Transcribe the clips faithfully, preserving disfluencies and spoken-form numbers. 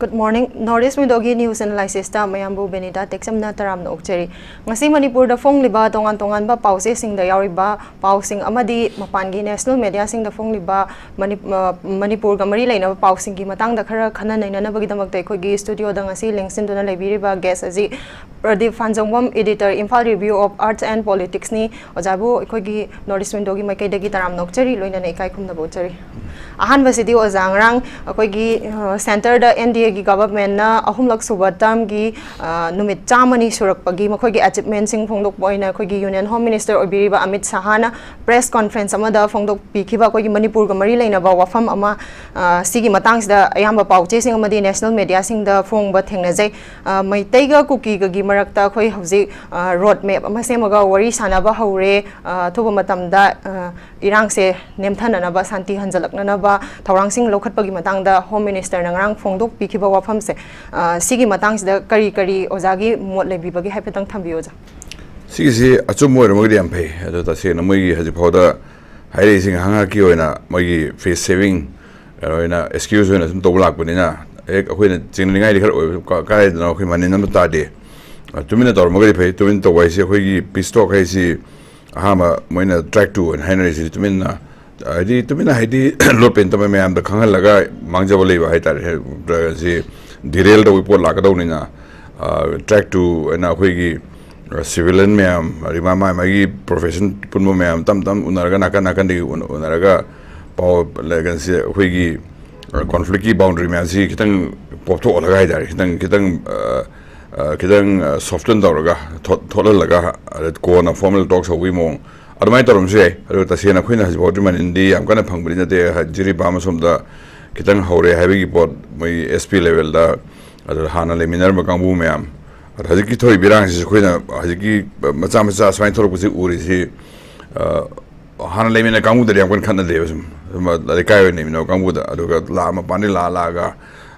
Good morning. North East Windowꯒꯤ news analysisꯇ ꯃꯌꯥꯝꯕꯨ ꯕꯦꯅꯤꯇꯥ ꯇꯦꯛꯆꯝꯅ ꯇꯔꯥꯝꯅ ꯑꯣꯛꯆꯔꯤ꯫ ꯉꯁꯤ ꯃꯅꯤꯄꯨꯔꯗ ꯐꯣꯡꯂꯤꯕ ꯇꯣꯉꯥꯟ ꯇꯣꯉꯥꯟꯕ ꯄꯥꯎꯆꯦꯁꯤꯡꯗ ꯌꯥꯎꯔꯤꯕ ꯄꯥꯎꯁꯤꯡ ꯑꯃꯗꯤ ꯃꯄꯥꯟꯒꯤ national mediaꯁꯤꯡꯗ ꯐꯣꯡꯂꯤꯕ ꯃꯅꯤ-, ꯑ, ꯃꯅꯤꯄꯨꯔꯒ ꯃꯔꯤ ꯂꯩꯅꯕ ꯄꯥꯎꯁꯤꯡꯒꯤ ꯃꯇꯥꯡꯗ ꯈꯔ ꯈꯟꯅ ꯅꯩꯅꯅꯕꯒꯤꯗꯃꯛꯇ ꯑꯩꯈꯣꯏꯒꯤ studioꯗ ꯉꯁꯤ ꯂꯦꯡꯁꯤꯟꯗꯨꯅ ꯂꯩꯕꯤꯔꯤꯕ guest ꯑꯁꯤ Pradeep ꯐꯥꯟꯖꯧꯕꯝ, editor, Imphal Review of Arts and Politicsꯅꯤ꯫ ꯑꯣꯖꯥꯕꯨ ꯑꯩꯈꯣꯏꯒꯤ North East Windowꯒꯤ ꯃꯥꯏꯀꯩꯗꯒꯤ ꯇꯔꯥꯝꯅ ꯑꯣꯛꯆꯔꯤ, ꯂꯣꯏꯅꯅ ꯏꯀꯥꯏ ꯈꯨꯝꯅꯕ ꯎꯠꯆꯔꯤ꯫ ꯑꯍꯥꯟꯕꯁꯤꯗꯤ ꯑꯣꯖꯥ, ꯉꯔꯥꯡ ꯑꯩꯈꯣꯏꯒꯤ, ꯑ, centreꯗ NDAꯒꯤ governmentꯅ ꯑꯍꯨꯝꯂꯛ ꯁꯨꯕ termꯒꯤ, ꯑ, ꯅꯨꯃꯤꯠ ꯆꯥꯝꯃꯅꯤ ꯁꯨꯔꯛꯄꯒꯤ ꯃꯈꯣꯏꯒꯤ achievementꯁꯤꯡ ꯐꯣꯡꯗꯣꯛꯄ ꯑꯣꯏꯅ ꯑꯩꯈꯣꯏꯒꯤ Union Home Minister ꯑꯣꯏꯕꯤꯔꯤꯕ Amit ꯁꯍꯥꯅ press conference ꯑꯃꯗ ꯐꯣꯡꯗꯣꯛꯄꯤꯈꯤꯕ ꯑꯩꯈꯣꯏꯒꯤ ꯃꯅꯤꯄꯨꯔꯒ ꯃꯔꯤ ꯂꯩꯅꯕ ꯋꯥꯐꯝ ꯑꯃ, ꯑ, ꯁꯤꯒꯤ ꯃꯇꯥꯡꯁꯤꯗ ꯑꯌꯥꯝꯕ ꯄꯥꯎꯆꯦꯁꯤꯡ ꯑꯃꯗꯤ national mediaꯁꯤꯡꯗ ꯐꯣꯡꯕ ꯊꯦꯡꯅꯖꯩ꯫ ꯑ, ꯃꯩꯇꯩꯒ ꯀꯨꯀꯤꯒꯒꯤ ꯃꯔꯛꯇ ꯑꯩꯈꯣꯏ ꯍꯧꯖꯤꯛ, ꯑ, road map ꯑꯃ ꯁꯦꯝꯃꯒ ꯋꯥꯔꯤ ꯁꯥꯟꯅꯕ ꯍꯧꯔꯦ꯫ ꯑ, ꯑꯊꯨꯕ ꯃꯇꯝꯗ, ꯑ, ꯏꯔꯥꯡꯁꯦ ꯅꯦꯝꯊꯅꯅꯕ, ꯁꯥꯟꯇꯤ ꯍꯟꯖꯤꯜꯂꯛꯅꯅꯕ ꯊꯧꯔꯥꯡꯁꯤꯡ ꯂꯧꯈꯠꯄꯒꯤ ꯃꯇꯥꯡꯗ Home Ministerꯅ ꯉꯔꯥꯡ ꯐꯣꯡꯗꯣꯛꯄꯤꯈꯤꯕ ꯋꯥꯐꯝꯁꯦ, ꯑ, ꯁꯤꯒꯤ ꯃꯇꯥꯡꯁꯤꯗ ꯀꯔꯤ ꯀꯔꯤ ꯑꯣꯖꯥꯒꯤ ꯃꯣꯠ ꯂꯩꯕꯤꯕꯒꯦ ꯍꯥꯏꯐꯦꯠꯇꯪ ꯊꯝꯕꯤꯌꯨ, ꯑꯣꯖꯥ꯫ ꯁꯤꯒꯤꯁꯤ ꯑꯆꯨꯝꯕ ꯑꯣꯏꯔꯝꯃꯒꯗꯤ ꯌꯥꯝ ꯐꯩ꯫ ꯑꯗꯣ ꯇꯁꯦꯡꯅ ꯃꯣꯏꯒꯤ ꯍꯧꯖꯤꯛ ꯐꯥꯎꯗ ꯍꯥꯏꯔꯛꯏꯁꯤ ꯉꯥꯏꯍꯥꯛ ꯉꯥꯏꯍꯥꯛꯀꯤ ꯑꯣꯏꯅ ꯃꯣꯏꯒꯤ face saving, ꯀꯩꯅꯣ ꯑꯣꯏꯅ excuse ꯑꯣꯏꯅ ꯁꯨꯝ ꯇꯧꯕ ꯂꯥꯛꯄꯅꯤꯅ, ꯍꯦꯛ ꯑꯩꯈꯣꯏꯅ ꯆꯤꯡꯅꯅꯤꯡꯉꯥꯏꯗꯤ ꯈꯔ ꯑꯣꯏꯕ, ꯀ-, ꯀꯥꯏꯗꯅꯣ ꯑꯩꯈꯣꯏ ꯃꯅꯤꯟ ꯑꯃ ꯇꯥꯗꯦ꯫ ꯑ, ꯇꯨꯃꯤꯟꯅ ꯇꯧꯔꯝꯃꯒꯗꯤ ꯐꯩ꯫ ꯇꯨꯃꯤꯟꯅ ꯇꯧꯕ ꯍꯥꯏꯁꯦ ꯑꯩꯈꯣꯏꯒꯤ peace talk ꯍꯥꯏꯁꯤ ꯑꯍꯥꯟꯕ ꯃꯣꯏꯅ track two ꯍꯥꯏꯅ ꯍꯥꯏꯅꯔꯤꯁꯤ ꯇꯨꯃꯤꯟꯅ, ꯍꯥꯏꯗꯤ ꯇꯨꯃꯤꯟꯅ ꯍꯥꯏꯗꯤ ꯂꯣꯠꯄ ꯅꯠꯇꯕ ꯃꯌꯥꯝꯗ ꯈꯪꯍꯜꯂꯒ ꯃꯥꯡꯖꯕ ꯂꯩꯕ ꯍꯥꯏꯇꯥꯔꯦ꯫ ꯁꯤ derail ꯇꯧꯕꯒꯤ ꯄꯣꯠ ꯂꯥꯛꯀꯗꯧꯅꯤꯅ, ꯑ, track two ꯍꯥꯏꯅ ꯑꯩꯈꯣꯏꯒꯤ, ꯑ, civilian ꯃꯌꯥꯝ, ꯑꯗꯩ ꯃꯥ, ꯃꯥ, ꯃꯥꯒꯤ profession ꯄꯨꯟꯕ ꯃꯌꯥꯝ ꯇꯞ ꯇꯞꯅ ꯎꯅꯔꯒ, ꯅꯥꯀꯟ ꯅꯥꯀꯟꯗꯒꯤ ꯎꯅ-, ꯎꯅꯔꯒ ꯄꯥꯎ ꯂꯩꯒꯟꯁꯦ ꯑꯩꯈꯣꯏꯒꯤ, ꯑ, conflictꯀꯤ boundary ꯃꯌꯥꯝꯁꯤ ꯈꯤꯇꯪ ꯄꯣꯞꯊꯣꯛꯍꯜꯂꯒ ꯍꯥꯏꯇꯥꯔꯦ, ꯈꯤꯇꯪ, ꯈꯤꯇꯪ, ꯑ, ꯑ, ꯈꯤꯇꯪ, ꯑ, soften ꯇꯧꯔꯒ, ꯊꯣꯠ-, ꯊꯣꯠꯍꯜꯂꯒ, ꯑꯗ ꯀꯣꯟꯅ formal talks ꯍꯧꯕꯒꯤ ꯃꯑꯣꯡ ꯑꯗꯨꯃꯥꯏꯅ ꯇꯧꯔꯝꯕꯁꯨ ꯌꯥꯏ꯫ ꯑꯗꯨꯒ ꯇꯁꯦꯡꯅ ꯑꯩꯈꯣꯏꯅ ꯍꯧꯖꯤꯛ ꯐꯥꯎꯗꯤ ꯃꯅꯤꯟꯗꯤ ꯌꯥꯝ ꯀꯟꯅ ꯐꯪꯕꯗꯤ ꯅꯠꯇꯦ꯫ ꯍ-, ꯖꯤꯔꯤꯕꯥꯝ ꯑꯁꯣꯝꯗ ꯈꯤꯇꯪ ꯍꯧꯔꯦ ꯍꯥꯏꯕꯒꯤ ꯄꯣꯠ ꯃꯣꯏ SP levelꯗ, ꯑꯗꯨ ꯍꯥꯟꯅ ꯂꯩꯃꯤꯟꯅꯔꯝꯕ ꯀꯥꯡꯕꯨ ꯃꯌꯥꯝ, ꯑꯗ ꯍꯧꯖꯤꯛꯀꯤ ꯊꯣꯛꯏꯕ ꯏꯔꯥꯡꯁꯤꯁꯨ ꯑꯩꯈꯣꯏꯅ ꯍꯧꯖꯤꯛꯀꯤ ꯃꯆꯥ ꯃꯆꯥ ꯁꯨꯃꯥꯏꯅ ꯊꯣꯛꯂꯛꯄꯁꯤ ꯎꯔꯤꯁꯤ, ꯑ, ꯍꯥꯟꯅ ꯂꯩꯃꯤꯟꯅ ꯀꯥꯡꯕꯨꯗꯗꯤ ꯌꯥꯝ ꯀꯟꯅ ꯈꯠꯅꯗꯦꯕ ꯁꯨꯝ꯫ ꯁꯨꯝ ꯂꯩꯀꯥꯏ ꯑꯣꯏꯅ ꯂꯩꯃꯤꯟꯅꯕ ꯀꯥꯡꯕꯨꯗ꯫ ꯑꯗꯨꯒ ꯂꯥ ꯃꯄꯥꯟꯗꯒꯤ ꯂꯥ ꯂꯥꯛꯑꯒ,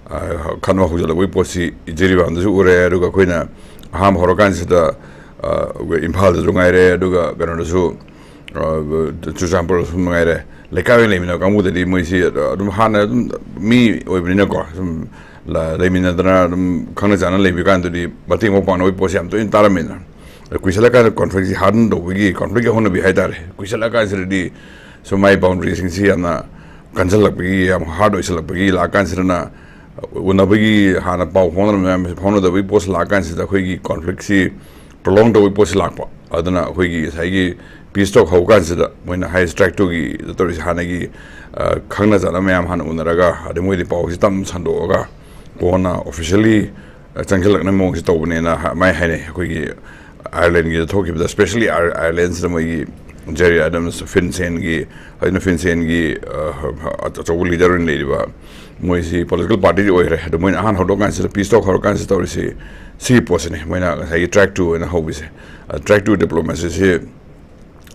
ꯑ, ꯈꯠꯅꯕ ꯍꯧꯖꯤꯜꯂꯛꯄꯒꯤ ꯄꯣꯠꯁꯤ ꯖꯤꯔꯤꯕꯥꯝꯗꯁꯨ ꯎꯔꯦ꯫ ꯑꯗꯨꯒ ꯑꯩꯈꯣꯏꯅ ꯑꯍꯥꯟꯕ ꯍꯧꯔꯀꯥꯟꯁꯤꯗ, ꯑ, ꯏꯝꯐꯥꯜꯗꯁꯨ ꯉꯥꯏꯔꯦ, ꯑꯗꯨꯒ ꯀꯩꯅꯣꯗꯁꯨ, ꯑ, ꯆꯨꯔꯆꯥꯟꯄꯨꯔꯗꯁꯨ ꯉꯥꯏꯔꯦ, ꯂꯩꯀꯥꯏ ꯑꯣꯏꯅ ꯂꯩꯃꯤꯟꯅꯕ ꯀꯥꯡꯕꯨꯗꯗꯤ ꯃꯣꯏꯁꯤ ꯑꯗꯨꯝ ꯍꯥꯟꯅ ꯑꯗꯨꯝ ꯃꯤ ꯑꯣꯏꯕꯅꯤꯅꯀꯣ, ꯁꯨꯝ ꯂꯩꯃꯤꯟꯅꯗꯅ ꯑꯗꯨꯝ ꯈꯪꯅ ꯆꯥꯟꯅ ꯂꯩꯕ ꯀꯥꯟꯗꯗꯤ ꯃꯇꯦꯡ ꯃꯧ ꯄꯥꯡꯅꯕꯒꯤ ꯄꯣꯠꯁꯦ ꯌꯥꯝ ꯇꯣꯏꯅ ꯇꯥꯔꯝꯃꯤꯗꯅ꯫ ꯑꯗ ꯀꯨꯏꯁꯜꯂꯀꯥꯟꯗ ꯀꯣꯟꯐ꯭ꯂꯤꯛꯁꯤ ꯍꯥꯔꯗꯟ ꯇꯧꯕꯒꯤ, ꯀꯣꯟꯐ꯭ꯂꯤꯛꯀꯤ ꯍꯧꯅꯕꯤ ꯍꯥꯏꯇꯥꯔꯦ, ꯀꯨꯏꯁꯜꯂꯀꯥꯟꯁꯤꯗꯗꯤ ꯁꯨꯝ ꯃꯥꯏ ꯕꯥꯎꯟꯗꯔꯤꯁꯤꯡꯁꯤ ꯌꯥꯝꯅ ꯀꯟꯁꯤꯜꯂꯛꯄꯒꯤ, ꯌꯥꯝ ꯍꯥꯔꯗ ꯑꯣꯏꯁꯜꯂꯛꯄꯒꯤ ꯂꯥꯛꯀꯥꯟꯁꯤꯗꯅ ꯎꯅꯕꯒꯤ ꯍꯥꯟꯅ ꯄꯥꯎ ꯐꯥꯎꯅꯔꯝꯕ ꯃꯌꯥꯝꯁꯦ ꯐꯥꯎꯅꯗꯕꯒꯤ ꯄꯣꯠꯁꯤ ꯂꯥꯛꯀꯥꯟꯁꯤꯗ ꯑꯩꯈꯣꯏꯒꯤ ꯀꯣꯟꯐ꯭ꯂꯤꯛꯁꯤ ꯄ꯭ꯔꯣꯂꯣꯡ ꯇꯧꯕꯒꯤ ꯄꯣꯠꯁꯤ ꯂꯥꯛꯄ꯫ ꯑꯗꯨꯅ ꯑꯩꯈꯣꯏꯒꯤ ꯉꯁꯥꯏꯒꯤ ꯄꯤꯁ ꯇꯣꯛ ꯍꯧꯕ ꯀꯥꯟꯁꯤꯗ ꯃꯣꯏꯅ ꯍꯥꯏ ꯁ꯭ꯇ꯭ꯔꯥꯏꯛ ꯇꯨꯒꯤ ꯇꯧꯔꯤꯁꯦ ꯍꯥꯟꯅꯒꯤ, ꯑ, ꯈꯪꯅ ꯆꯥꯟꯅꯕ ꯃꯌꯥꯝ ꯍꯥꯟꯅ ꯎꯅꯔꯒ, ꯑꯗꯩ ꯃꯣꯏꯗꯤ ꯄꯥꯎꯁꯤ ꯇꯝ ꯁꯟꯗꯣꯛꯑꯒ ꯀꯣꯟꯅ ꯑꯣꯐꯤꯁꯤꯌꯦꯜꯂꯤ, ꯑ, ꯆꯪꯁꯤꯜꯂꯛꯅꯕ ꯃꯑꯣꯡꯁꯤ ꯇꯧꯕꯅꯦꯅ ꯍꯥ-, ꯃꯥꯏ ꯍꯥꯏꯅꯩ꯫ ꯑꯩꯈꯣꯏꯒꯤ ꯑꯥꯌꯔꯂꯦꯟꯒꯤꯗ ꯊꯣꯛꯈꯤꯕꯗ, ꯁ꯭ꯄꯦꯁꯦꯜꯂꯤ ꯑꯥꯌꯔ-, ꯑꯥꯌꯔꯂꯦꯟꯁꯤꯗ ꯃꯣꯏꯒꯤ ꯖꯦꯔꯤ ꯑꯦꯗꯝꯁ, ꯐꯤꯟ ꯁꯦꯟꯒꯤ, ꯍꯧꯖꯤꯛꯅ ꯐꯤꯟ ꯁꯦꯟꯒꯤ, ꯑ, ꯑꯆꯧꯕ ꯂꯤꯗꯔ ꯑꯣꯏꯅ ꯂꯩꯔꯤꯕ ꯃꯣꯏꯁꯤ ꯄꯣꯂꯤꯇꯤꯀꯦꯜ ꯄꯥꯔꯇꯤꯗꯤ ꯑꯣꯏꯈ꯭ꯔꯦ, ꯑꯗꯣ ꯃꯣꯏꯅ ꯑꯍꯥꯟ ꯍꯧꯗꯣꯛ ꯀꯥꯟꯁꯤꯗ, ꯄꯤꯁ ꯇꯣꯛ ꯍꯧꯔ ꯀꯥꯟꯁꯤꯗ ꯇꯧꯔꯤꯁꯤ ꯁꯤꯒꯤ ꯄꯣꯠꯁꯤꯅꯤ, ꯃꯣꯏꯅ ꯉꯁꯥꯏꯒꯤ ꯇ꯭ꯔꯦꯛ ꯇꯨ ꯑꯣꯏꯅ ꯍꯧꯕꯤꯁꯦ꯫ ꯇ꯭ꯔꯦꯛ ꯇꯨ ꯗꯤꯄ꯭ꯂꯣꯃꯦꯁꯤꯁꯤ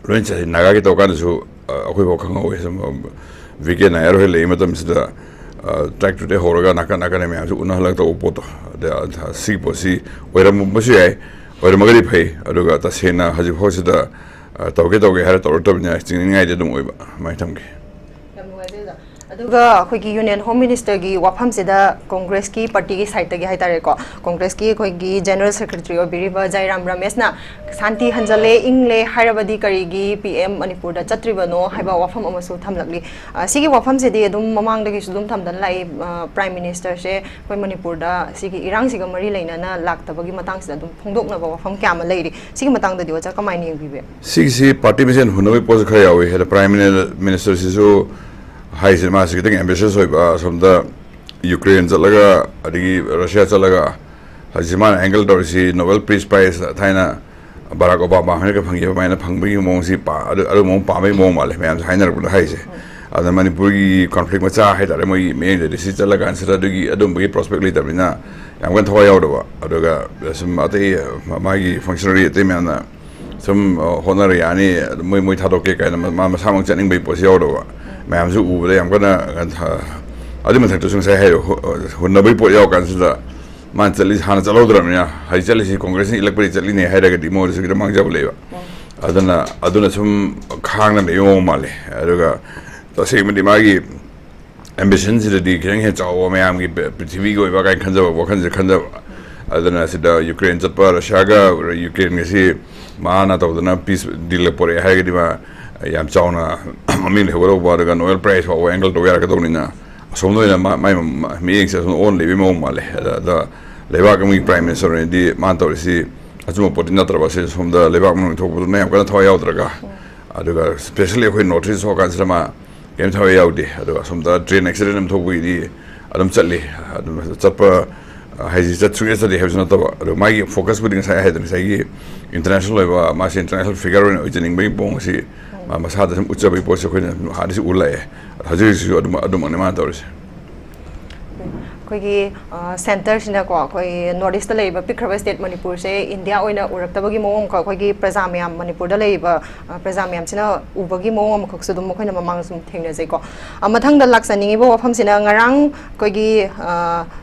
ꯂꯣꯏ ꯆꯠꯂꯤ꯫ ꯅꯥꯒꯥꯒꯤ ꯇꯧꯔꯀꯥꯟꯗꯁꯨ, ꯑ, ꯑꯩꯈꯣꯏꯐꯥꯎ ꯈꯪꯍꯧꯋꯦ꯫ ꯁꯨꯝ, ꯑ, ꯚꯤ ꯀꯦ ꯅꯥꯌꯔ ꯍꯣꯏ ꯂꯩꯔꯤ ꯃꯇꯝꯁꯤꯗ, ꯑ, ꯇ꯭ꯔꯦꯛ ꯇꯨꯗꯩ ꯍꯧꯔꯒ ꯅꯥꯀꯟ ꯅꯥꯀꯟ ꯃꯌꯥꯝꯁꯨ ꯎꯅꯍꯜꯂꯒ ꯇꯧꯕ ꯄꯣꯠꯇꯣ꯫ ꯑꯗ, ꯑ, ꯁꯤꯒꯤ ꯄꯣꯠꯁꯤ ꯑꯣꯏꯔꯝꯕꯁꯨ ꯌꯥꯏ, ꯑꯣꯏꯔꯝꯃꯒꯗꯤ ꯐꯩ꯫ ꯑꯗꯨꯒ ꯇꯁꯦꯡꯅ ꯍꯧꯖꯤꯛꯐꯥꯎꯁꯤꯗ, ꯑ, ꯇꯧꯒꯦ ꯇꯧꯒꯦ ꯍꯥꯏꯔ ꯇꯧꯔꯛꯇꯕꯅꯤꯅ ꯆꯤꯡꯅꯅꯤꯡꯉꯥꯏꯗꯤ ꯑꯗꯨꯝ ꯑꯣꯏꯕ꯫ ꯑꯗꯨꯃꯥꯏꯅ ꯊꯝꯒꯦ꯫ ꯌꯥꯝ ꯅꯨꯡꯉꯥꯏꯖꯩ ꯑꯣꯖꯥ꯫ ꯑꯗꯨꯒ ꯑꯩꯈꯣꯏꯒꯤ ꯌꯨꯅꯤꯌꯟ ꯍꯣꯝ ꯃꯤꯅꯤꯁꯇꯔꯒꯤ ꯋꯥꯐꯝꯁꯤꯗ ꯀꯣꯡꯒ꯭ꯔꯦꯁꯀꯤ ꯄꯥꯔꯇꯤꯒꯤ ꯁꯥꯏꯠꯇꯒꯤ ꯍꯥꯏꯇꯥꯔꯦꯀꯣ, ꯀꯣꯡꯒ꯭ꯔꯦꯁꯀꯤ ꯑꯩꯈꯣꯏꯒꯤ ꯖꯦꯅꯔꯦꯜ ꯁꯦꯀ꯭ꯔꯦꯇꯔꯤ ꯑꯣꯏꯕꯤꯔꯤꯕ ꯖꯥꯏꯔꯥꯝ ꯔꯥꯃꯦꯁꯅ ꯁꯥꯟꯇꯤ ꯍꯟꯖꯜꯂꯦ, ꯏꯪꯂꯦ ꯍꯥꯏꯔꯕꯗꯤ ꯀꯔꯤꯒꯤ ꯄꯤ ꯑꯦꯝ ꯃꯅꯤꯄꯨꯔꯗ ꯆꯠꯇ꯭ꯔꯤꯕꯅꯣ ꯍꯥꯏꯕ ꯋꯥꯐꯝ ꯑꯃꯁꯨ ꯊꯝꯂꯛꯂꯤ꯫ ꯑ, ꯁꯤꯒꯤ ꯋꯥꯐꯝꯁꯤꯗꯤ ꯑꯗꯨꯝ ꯃꯃꯥꯡꯗꯒꯤꯁꯨ ꯑꯗꯨꯝ ꯊꯝꯗꯅ ꯂꯥꯛꯏ꯫ ꯑ, ꯄ꯭ꯔꯥꯏꯝ ꯃꯤꯅꯤꯁꯇꯔꯁꯦ ꯑꯩꯈꯣꯏ ꯃꯅꯤꯄꯨꯔꯗ ꯁꯤꯒꯤ ꯏꯔꯥꯡꯁꯤꯒ ꯃꯔꯤ ꯂꯩꯅꯅ ꯂꯥꯛꯇꯕꯒꯤ ꯃꯇꯥꯡꯁꯤꯗ ꯑꯗꯨꯝ ꯐꯣꯡꯗꯣꯛꯅꯕ ꯋꯥꯐꯝ ꯀꯌꯥ ꯑꯃ ꯂꯩꯔꯤ꯫ ꯁꯤꯒꯤ ꯃꯇꯥꯡꯗꯗꯤ ꯑꯣꯖꯥ ꯀꯃꯥꯏꯅ ꯌꯦꯡꯕꯤꯕ? ꯁꯤꯒꯤꯁꯤ ꯄꯥꯔꯇꯤ ꯃꯁꯦꯟ ꯍꯨꯟꯅꯕꯒꯤ ꯄꯣꯠꯁꯨ ꯈꯔ ꯌꯥꯎꯏ꯫ ꯑꯗ ꯄ꯭ꯔꯥꯏꯝ ꯃꯤꯅꯤ-, ꯃꯤꯅꯤꯁꯇꯔꯁꯤꯁꯨ ꯍꯥꯏꯁꯦ ꯃꯥꯁꯤ ꯈꯤꯇꯪ ꯑꯦꯝꯕꯤꯁꯤꯌꯁ ꯑꯣꯏꯕ, ꯑꯁꯣꯝꯗ ꯌꯨꯀ꯭ꯔꯦꯟ ꯆꯠꯂꯒ, ꯑꯗꯒꯤ ꯔꯁꯤꯌꯥ ꯆꯠꯂꯒ, ꯍꯧꯖꯤꯛ ꯃꯥꯅ ꯑꯦꯡꯒꯜ ꯇꯧꯔꯤꯁꯤ ꯅꯣꯕꯦꯜ ꯄꯤꯁ ꯄ꯭ꯔꯥꯏꯖ ꯊꯥꯏꯅ ꯕꯔꯥꯛ ꯑꯣꯕꯥꯃꯥ ꯍꯣꯏꯅꯒ ꯐꯪꯈꯤꯕ ꯑꯗꯨꯃꯥꯏꯅ ꯐꯪꯕꯒꯤ ꯃꯑꯣꯡꯁꯤ ꯄꯥ-, ꯑꯗꯨ, ꯑꯗꯨ ꯃꯑꯣꯡ ꯄꯥꯝꯕꯒꯤ ꯃꯑꯣꯡ ꯃꯥꯜꯂꯦ ꯃꯌꯥꯝꯁꯦ ꯍꯥꯏꯅꯔꯛꯄꯗ ꯍꯥꯏꯁꯦ꯫ ꯑꯗ ꯃꯅꯤꯄꯨꯔꯒꯤ ꯀꯣꯟꯐ꯭ꯂꯤꯛ ꯃꯆꯥ ꯍꯥꯏꯇꯥꯔꯦ, ꯃꯣꯏꯒꯤ ꯃꯌꯦꯡꯗꯗꯤ ꯁꯤ ꯆꯠꯂꯀꯥꯟꯁꯤꯗ ꯑꯗꯨꯒꯤ, ꯑꯗꯨꯝꯕꯒꯤ ꯄ꯭ꯔꯣꯁꯄꯦꯛ ꯂꯩꯇꯕꯅꯤꯅ ꯌꯥꯝ ꯀꯟꯅ ꯊꯋꯥꯏ ꯌꯥꯎꯗꯕ꯫ ꯑꯗꯨꯒ ꯁꯨꯝ ꯑꯇꯩ, ꯃꯥꯒꯤ ꯐꯪꯁꯅꯔꯤ ꯑꯇꯩ ꯃꯌꯥꯝꯅ ꯁꯨꯝ, ꯑ, ꯍꯣꯠꯅꯔ ꯌꯥꯅꯤ, ꯃꯣꯏ, ꯃꯣꯏ ꯊꯥꯗꯣꯛꯀꯦ ꯀꯥꯏꯅ ꯃ-, ꯃꯥ ꯃꯁꯥꯃꯛ ꯆꯠꯅꯤꯡꯕꯒꯤ ꯄꯣꯠꯁꯤ ꯌꯥꯎꯗꯕ꯫ ꯃꯌꯥꯝꯁꯨ ꯎꯕꯗ ꯌꯥꯝ ꯀꯟꯅ, ꯑ, ꯑꯗꯨꯏ ꯃꯊꯛꯇꯁꯨ ꯉꯁꯥꯏ ꯍꯥꯏꯔꯤꯕ ꯍꯨ-, ꯍꯨꯟꯅꯕꯒꯤ ꯄꯣꯠ ꯌꯥꯎꯔꯀꯥꯟꯁꯤꯗ ꯃꯥꯅ ꯆꯠꯂꯤ, ꯍꯥꯟꯅ ꯆꯠꯍꯧꯗ꯭ꯔꯕꯅꯤꯅ, ꯍꯧꯖꯤꯛ ꯆꯠꯂꯤꯁꯤ ꯀꯣꯡꯒ꯭ꯔꯦꯁꯅ ꯏꯜꯂꯛꯄꯗꯒꯤ ꯆꯠꯂꯤꯅꯦ ꯍꯥꯏꯔꯒꯗꯤ ꯃꯣꯏꯗꯁꯨ ꯈꯤꯇꯪ ꯃꯥꯡꯖꯕ ꯂꯩꯕ꯫ ꯑꯗꯨꯅ, ꯑꯗꯨꯅ ꯁꯨꯝ ꯈꯥꯡꯅ ꯂꯩꯕ ꯃꯑꯣꯡ ꯃꯥꯜꯂꯦ꯫ ꯑꯗꯨꯒ ꯇꯁꯦꯡꯕꯗꯤ ꯃꯥꯒꯤ ꯑꯦꯝꯕꯤꯁꯟꯁꯤꯗꯗꯤ ꯈꯤꯇꯪ ꯍꯦꯟꯅ ꯆꯥꯎꯕ, ꯃꯌꯥꯝꯒꯤ ꯄ꯭ꯔꯤꯊꯤꯕꯤꯒꯤ ꯑꯣꯏꯕ ꯀꯥꯏꯅ ꯈꯟꯖꯕ ꯋꯥꯈꯜꯁꯦ ꯈꯟꯖꯕ꯫ ꯑꯗꯨꯅ ꯁꯤꯗ ꯌꯨꯀ꯭ꯔꯦꯟ ꯆꯠꯄ, ꯔꯁꯤꯌꯥꯒ ꯌꯨꯀ꯭ꯔꯦꯟꯒꯁꯤ ꯃꯥꯅ ꯇꯧꯗꯅ ꯄꯤꯁ ꯗꯤꯜ ꯄꯣꯔꯛꯑꯦ ꯍꯥꯏꯔꯒꯗꯤ ꯃꯥ ꯌꯥꯝ ꯆꯥꯎꯅ ꯃꯃꯤꯡ ꯂꯩꯍꯧꯒꯗꯧꯕ, ꯑꯗꯨꯒ ꯅꯣꯕꯦꯜ ꯄ꯭ꯔꯥꯏꯖ ꯐꯥꯎꯕ ꯑꯦꯡꯒꯜ ꯇꯧꯕ ꯌꯥꯔꯛꯀꯗꯧꯅꯤꯅ, ꯑꯁꯣꯝꯗ ꯑꯣꯏꯅ ꯃꯥ- ꯃꯥꯏ ꯃ- ꯃꯤꯠꯌꯦꯡꯁꯦ ꯑꯁꯣꯝ ꯑꯣꯟ ꯂꯩꯕꯒꯤ ꯃꯑꯣꯡ ꯃꯥꯜꯂꯦ꯫ ꯑꯗ ꯑꯗ ꯂꯩꯕꯥꯛ ꯑꯃꯒꯤ ꯄ꯭ꯔꯥꯏꯝ ꯃꯤꯅꯤꯁꯇꯔ ꯑꯣꯏꯅꯗꯤ ꯃꯥꯅ ꯇꯧꯔꯤꯁꯤ ꯑꯆꯨꯝꯕ ꯄꯣꯠꯇꯤ ꯅꯠꯇ꯭ꯔꯕ, ꯁꯤ ꯁꯣꯝꯗ ꯂꯩꯕꯥꯛ ꯃꯅꯨꯡꯒꯤ ꯊꯣꯛꯄꯗꯨꯅ ꯌꯥꯝ ꯀꯟꯅ ꯊꯋꯥꯏ ꯌꯥꯎꯗ꯭ꯔꯒ, ꯑꯗꯨꯒ ꯁ꯭ꯄꯦꯁꯦꯜꯂꯤ ꯑꯩꯈꯣꯏ ꯅꯣꯔꯠ ꯏꯁ ꯊꯣꯛꯑꯀꯥꯟꯁꯤꯗ ꯃꯥ ꯀꯩꯝ ꯊꯋꯥꯏ ꯌꯥꯎꯗꯦ꯫ ꯑꯗꯨꯒ ꯑꯁꯣꯝꯗ ꯇ꯭ꯔꯦꯟ ꯑꯦꯛꯁꯤꯗꯦꯟ ꯑꯃ ꯊꯣꯛꯄꯒꯤꯗꯤ ꯑꯗꯨꯝ ꯆꯠꯂꯤ꯫ ꯑꯗꯨꯝ ꯆꯠꯄ, ꯑ, ꯍꯥꯏꯁꯤ ꯆꯠ- ꯁꯨꯡꯆꯠ ꯆꯠꯇꯦ ꯍꯥꯏꯕꯁꯨ ꯅꯠꯇꯕ, ꯑꯗꯣ ꯃꯥꯒꯤ ꯐꯣꯀꯁꯄꯨꯗꯤ ꯉꯁꯥꯏ ꯍꯥꯏꯗꯅ ꯉꯁꯥꯏꯒꯤ ꯏꯟꯇꯔꯅꯦꯁꯅꯦꯜ ꯑꯣꯏꯕ, ꯃꯥꯁꯤ ꯏꯟꯇꯔꯅꯦꯁꯅꯦꯜ ꯐꯤꯒꯔ ꯑꯣꯏꯅ ꯑꯣꯏꯖꯅꯤꯡꯕꯒꯤ ꯃꯑꯣꯡ ꯑꯁꯤ ꯃꯥ ꯃꯁꯥꯗ ꯁꯨꯝ ꯎꯠꯆꯕꯒꯤ ꯄꯣꯠꯁꯤ ꯑꯩꯈꯣꯏꯅ ꯍꯥꯟꯅꯁꯨ ꯎ ꯂꯥꯛꯑꯦ꯫ ꯍꯧꯖꯤꯛ ꯍꯧꯖꯤꯛꯁꯨ ꯑꯗꯨꯝ ꯑꯗꯨꯃꯛꯅꯤ ꯃꯥꯅ ꯇꯧꯔꯤꯁꯦ꯫ ꯑꯩꯈꯣꯏꯒꯤ ꯁꯦꯟꯇꯔꯁꯤꯅꯀꯣ, ꯑꯩꯈꯣꯏ ꯅꯣꯔꯠ ꯏꯁꯇ ꯂꯩꯔꯤꯕ ꯄꯤꯛꯈ꯭ꯔꯕ ꯁ꯭ꯇꯦꯠ ꯃꯅꯤꯄꯨꯔꯁꯦ ꯏꯟꯗꯤꯌꯥ ꯑꯣꯏꯅ ꯎꯔꯛꯇꯕꯒꯤ ꯃꯑꯣꯡ ꯑꯃꯈꯛ, ꯑꯩꯈꯣꯏꯒꯤ ꯄ꯭ꯔꯖꯥ ꯃꯌꯥꯝ, ꯃꯅꯤꯄꯨꯔꯗ ꯂꯩꯔꯤꯕ ꯑ, ꯄ꯭ꯔꯖꯥ ꯃꯌꯥꯝꯁꯤꯅ ꯎꯕꯒꯤ ꯃꯑꯣꯡ ꯑꯃꯈꯛꯁꯨ ꯑꯗꯨꯝ ꯑꯩꯈꯣꯏꯅ ꯃꯃꯥꯡꯗ ꯁꯨꯝ ꯊꯦꯡꯅꯖꯩꯀꯣ꯫ ꯑ, ꯃꯊꯪꯗ ꯂꯥꯛꯆꯅꯤꯡꯉꯤꯕ ꯋꯥꯐꯝꯁꯤꯅ, ꯉꯔꯥꯡ ꯑꯩꯈꯣꯏꯒꯤ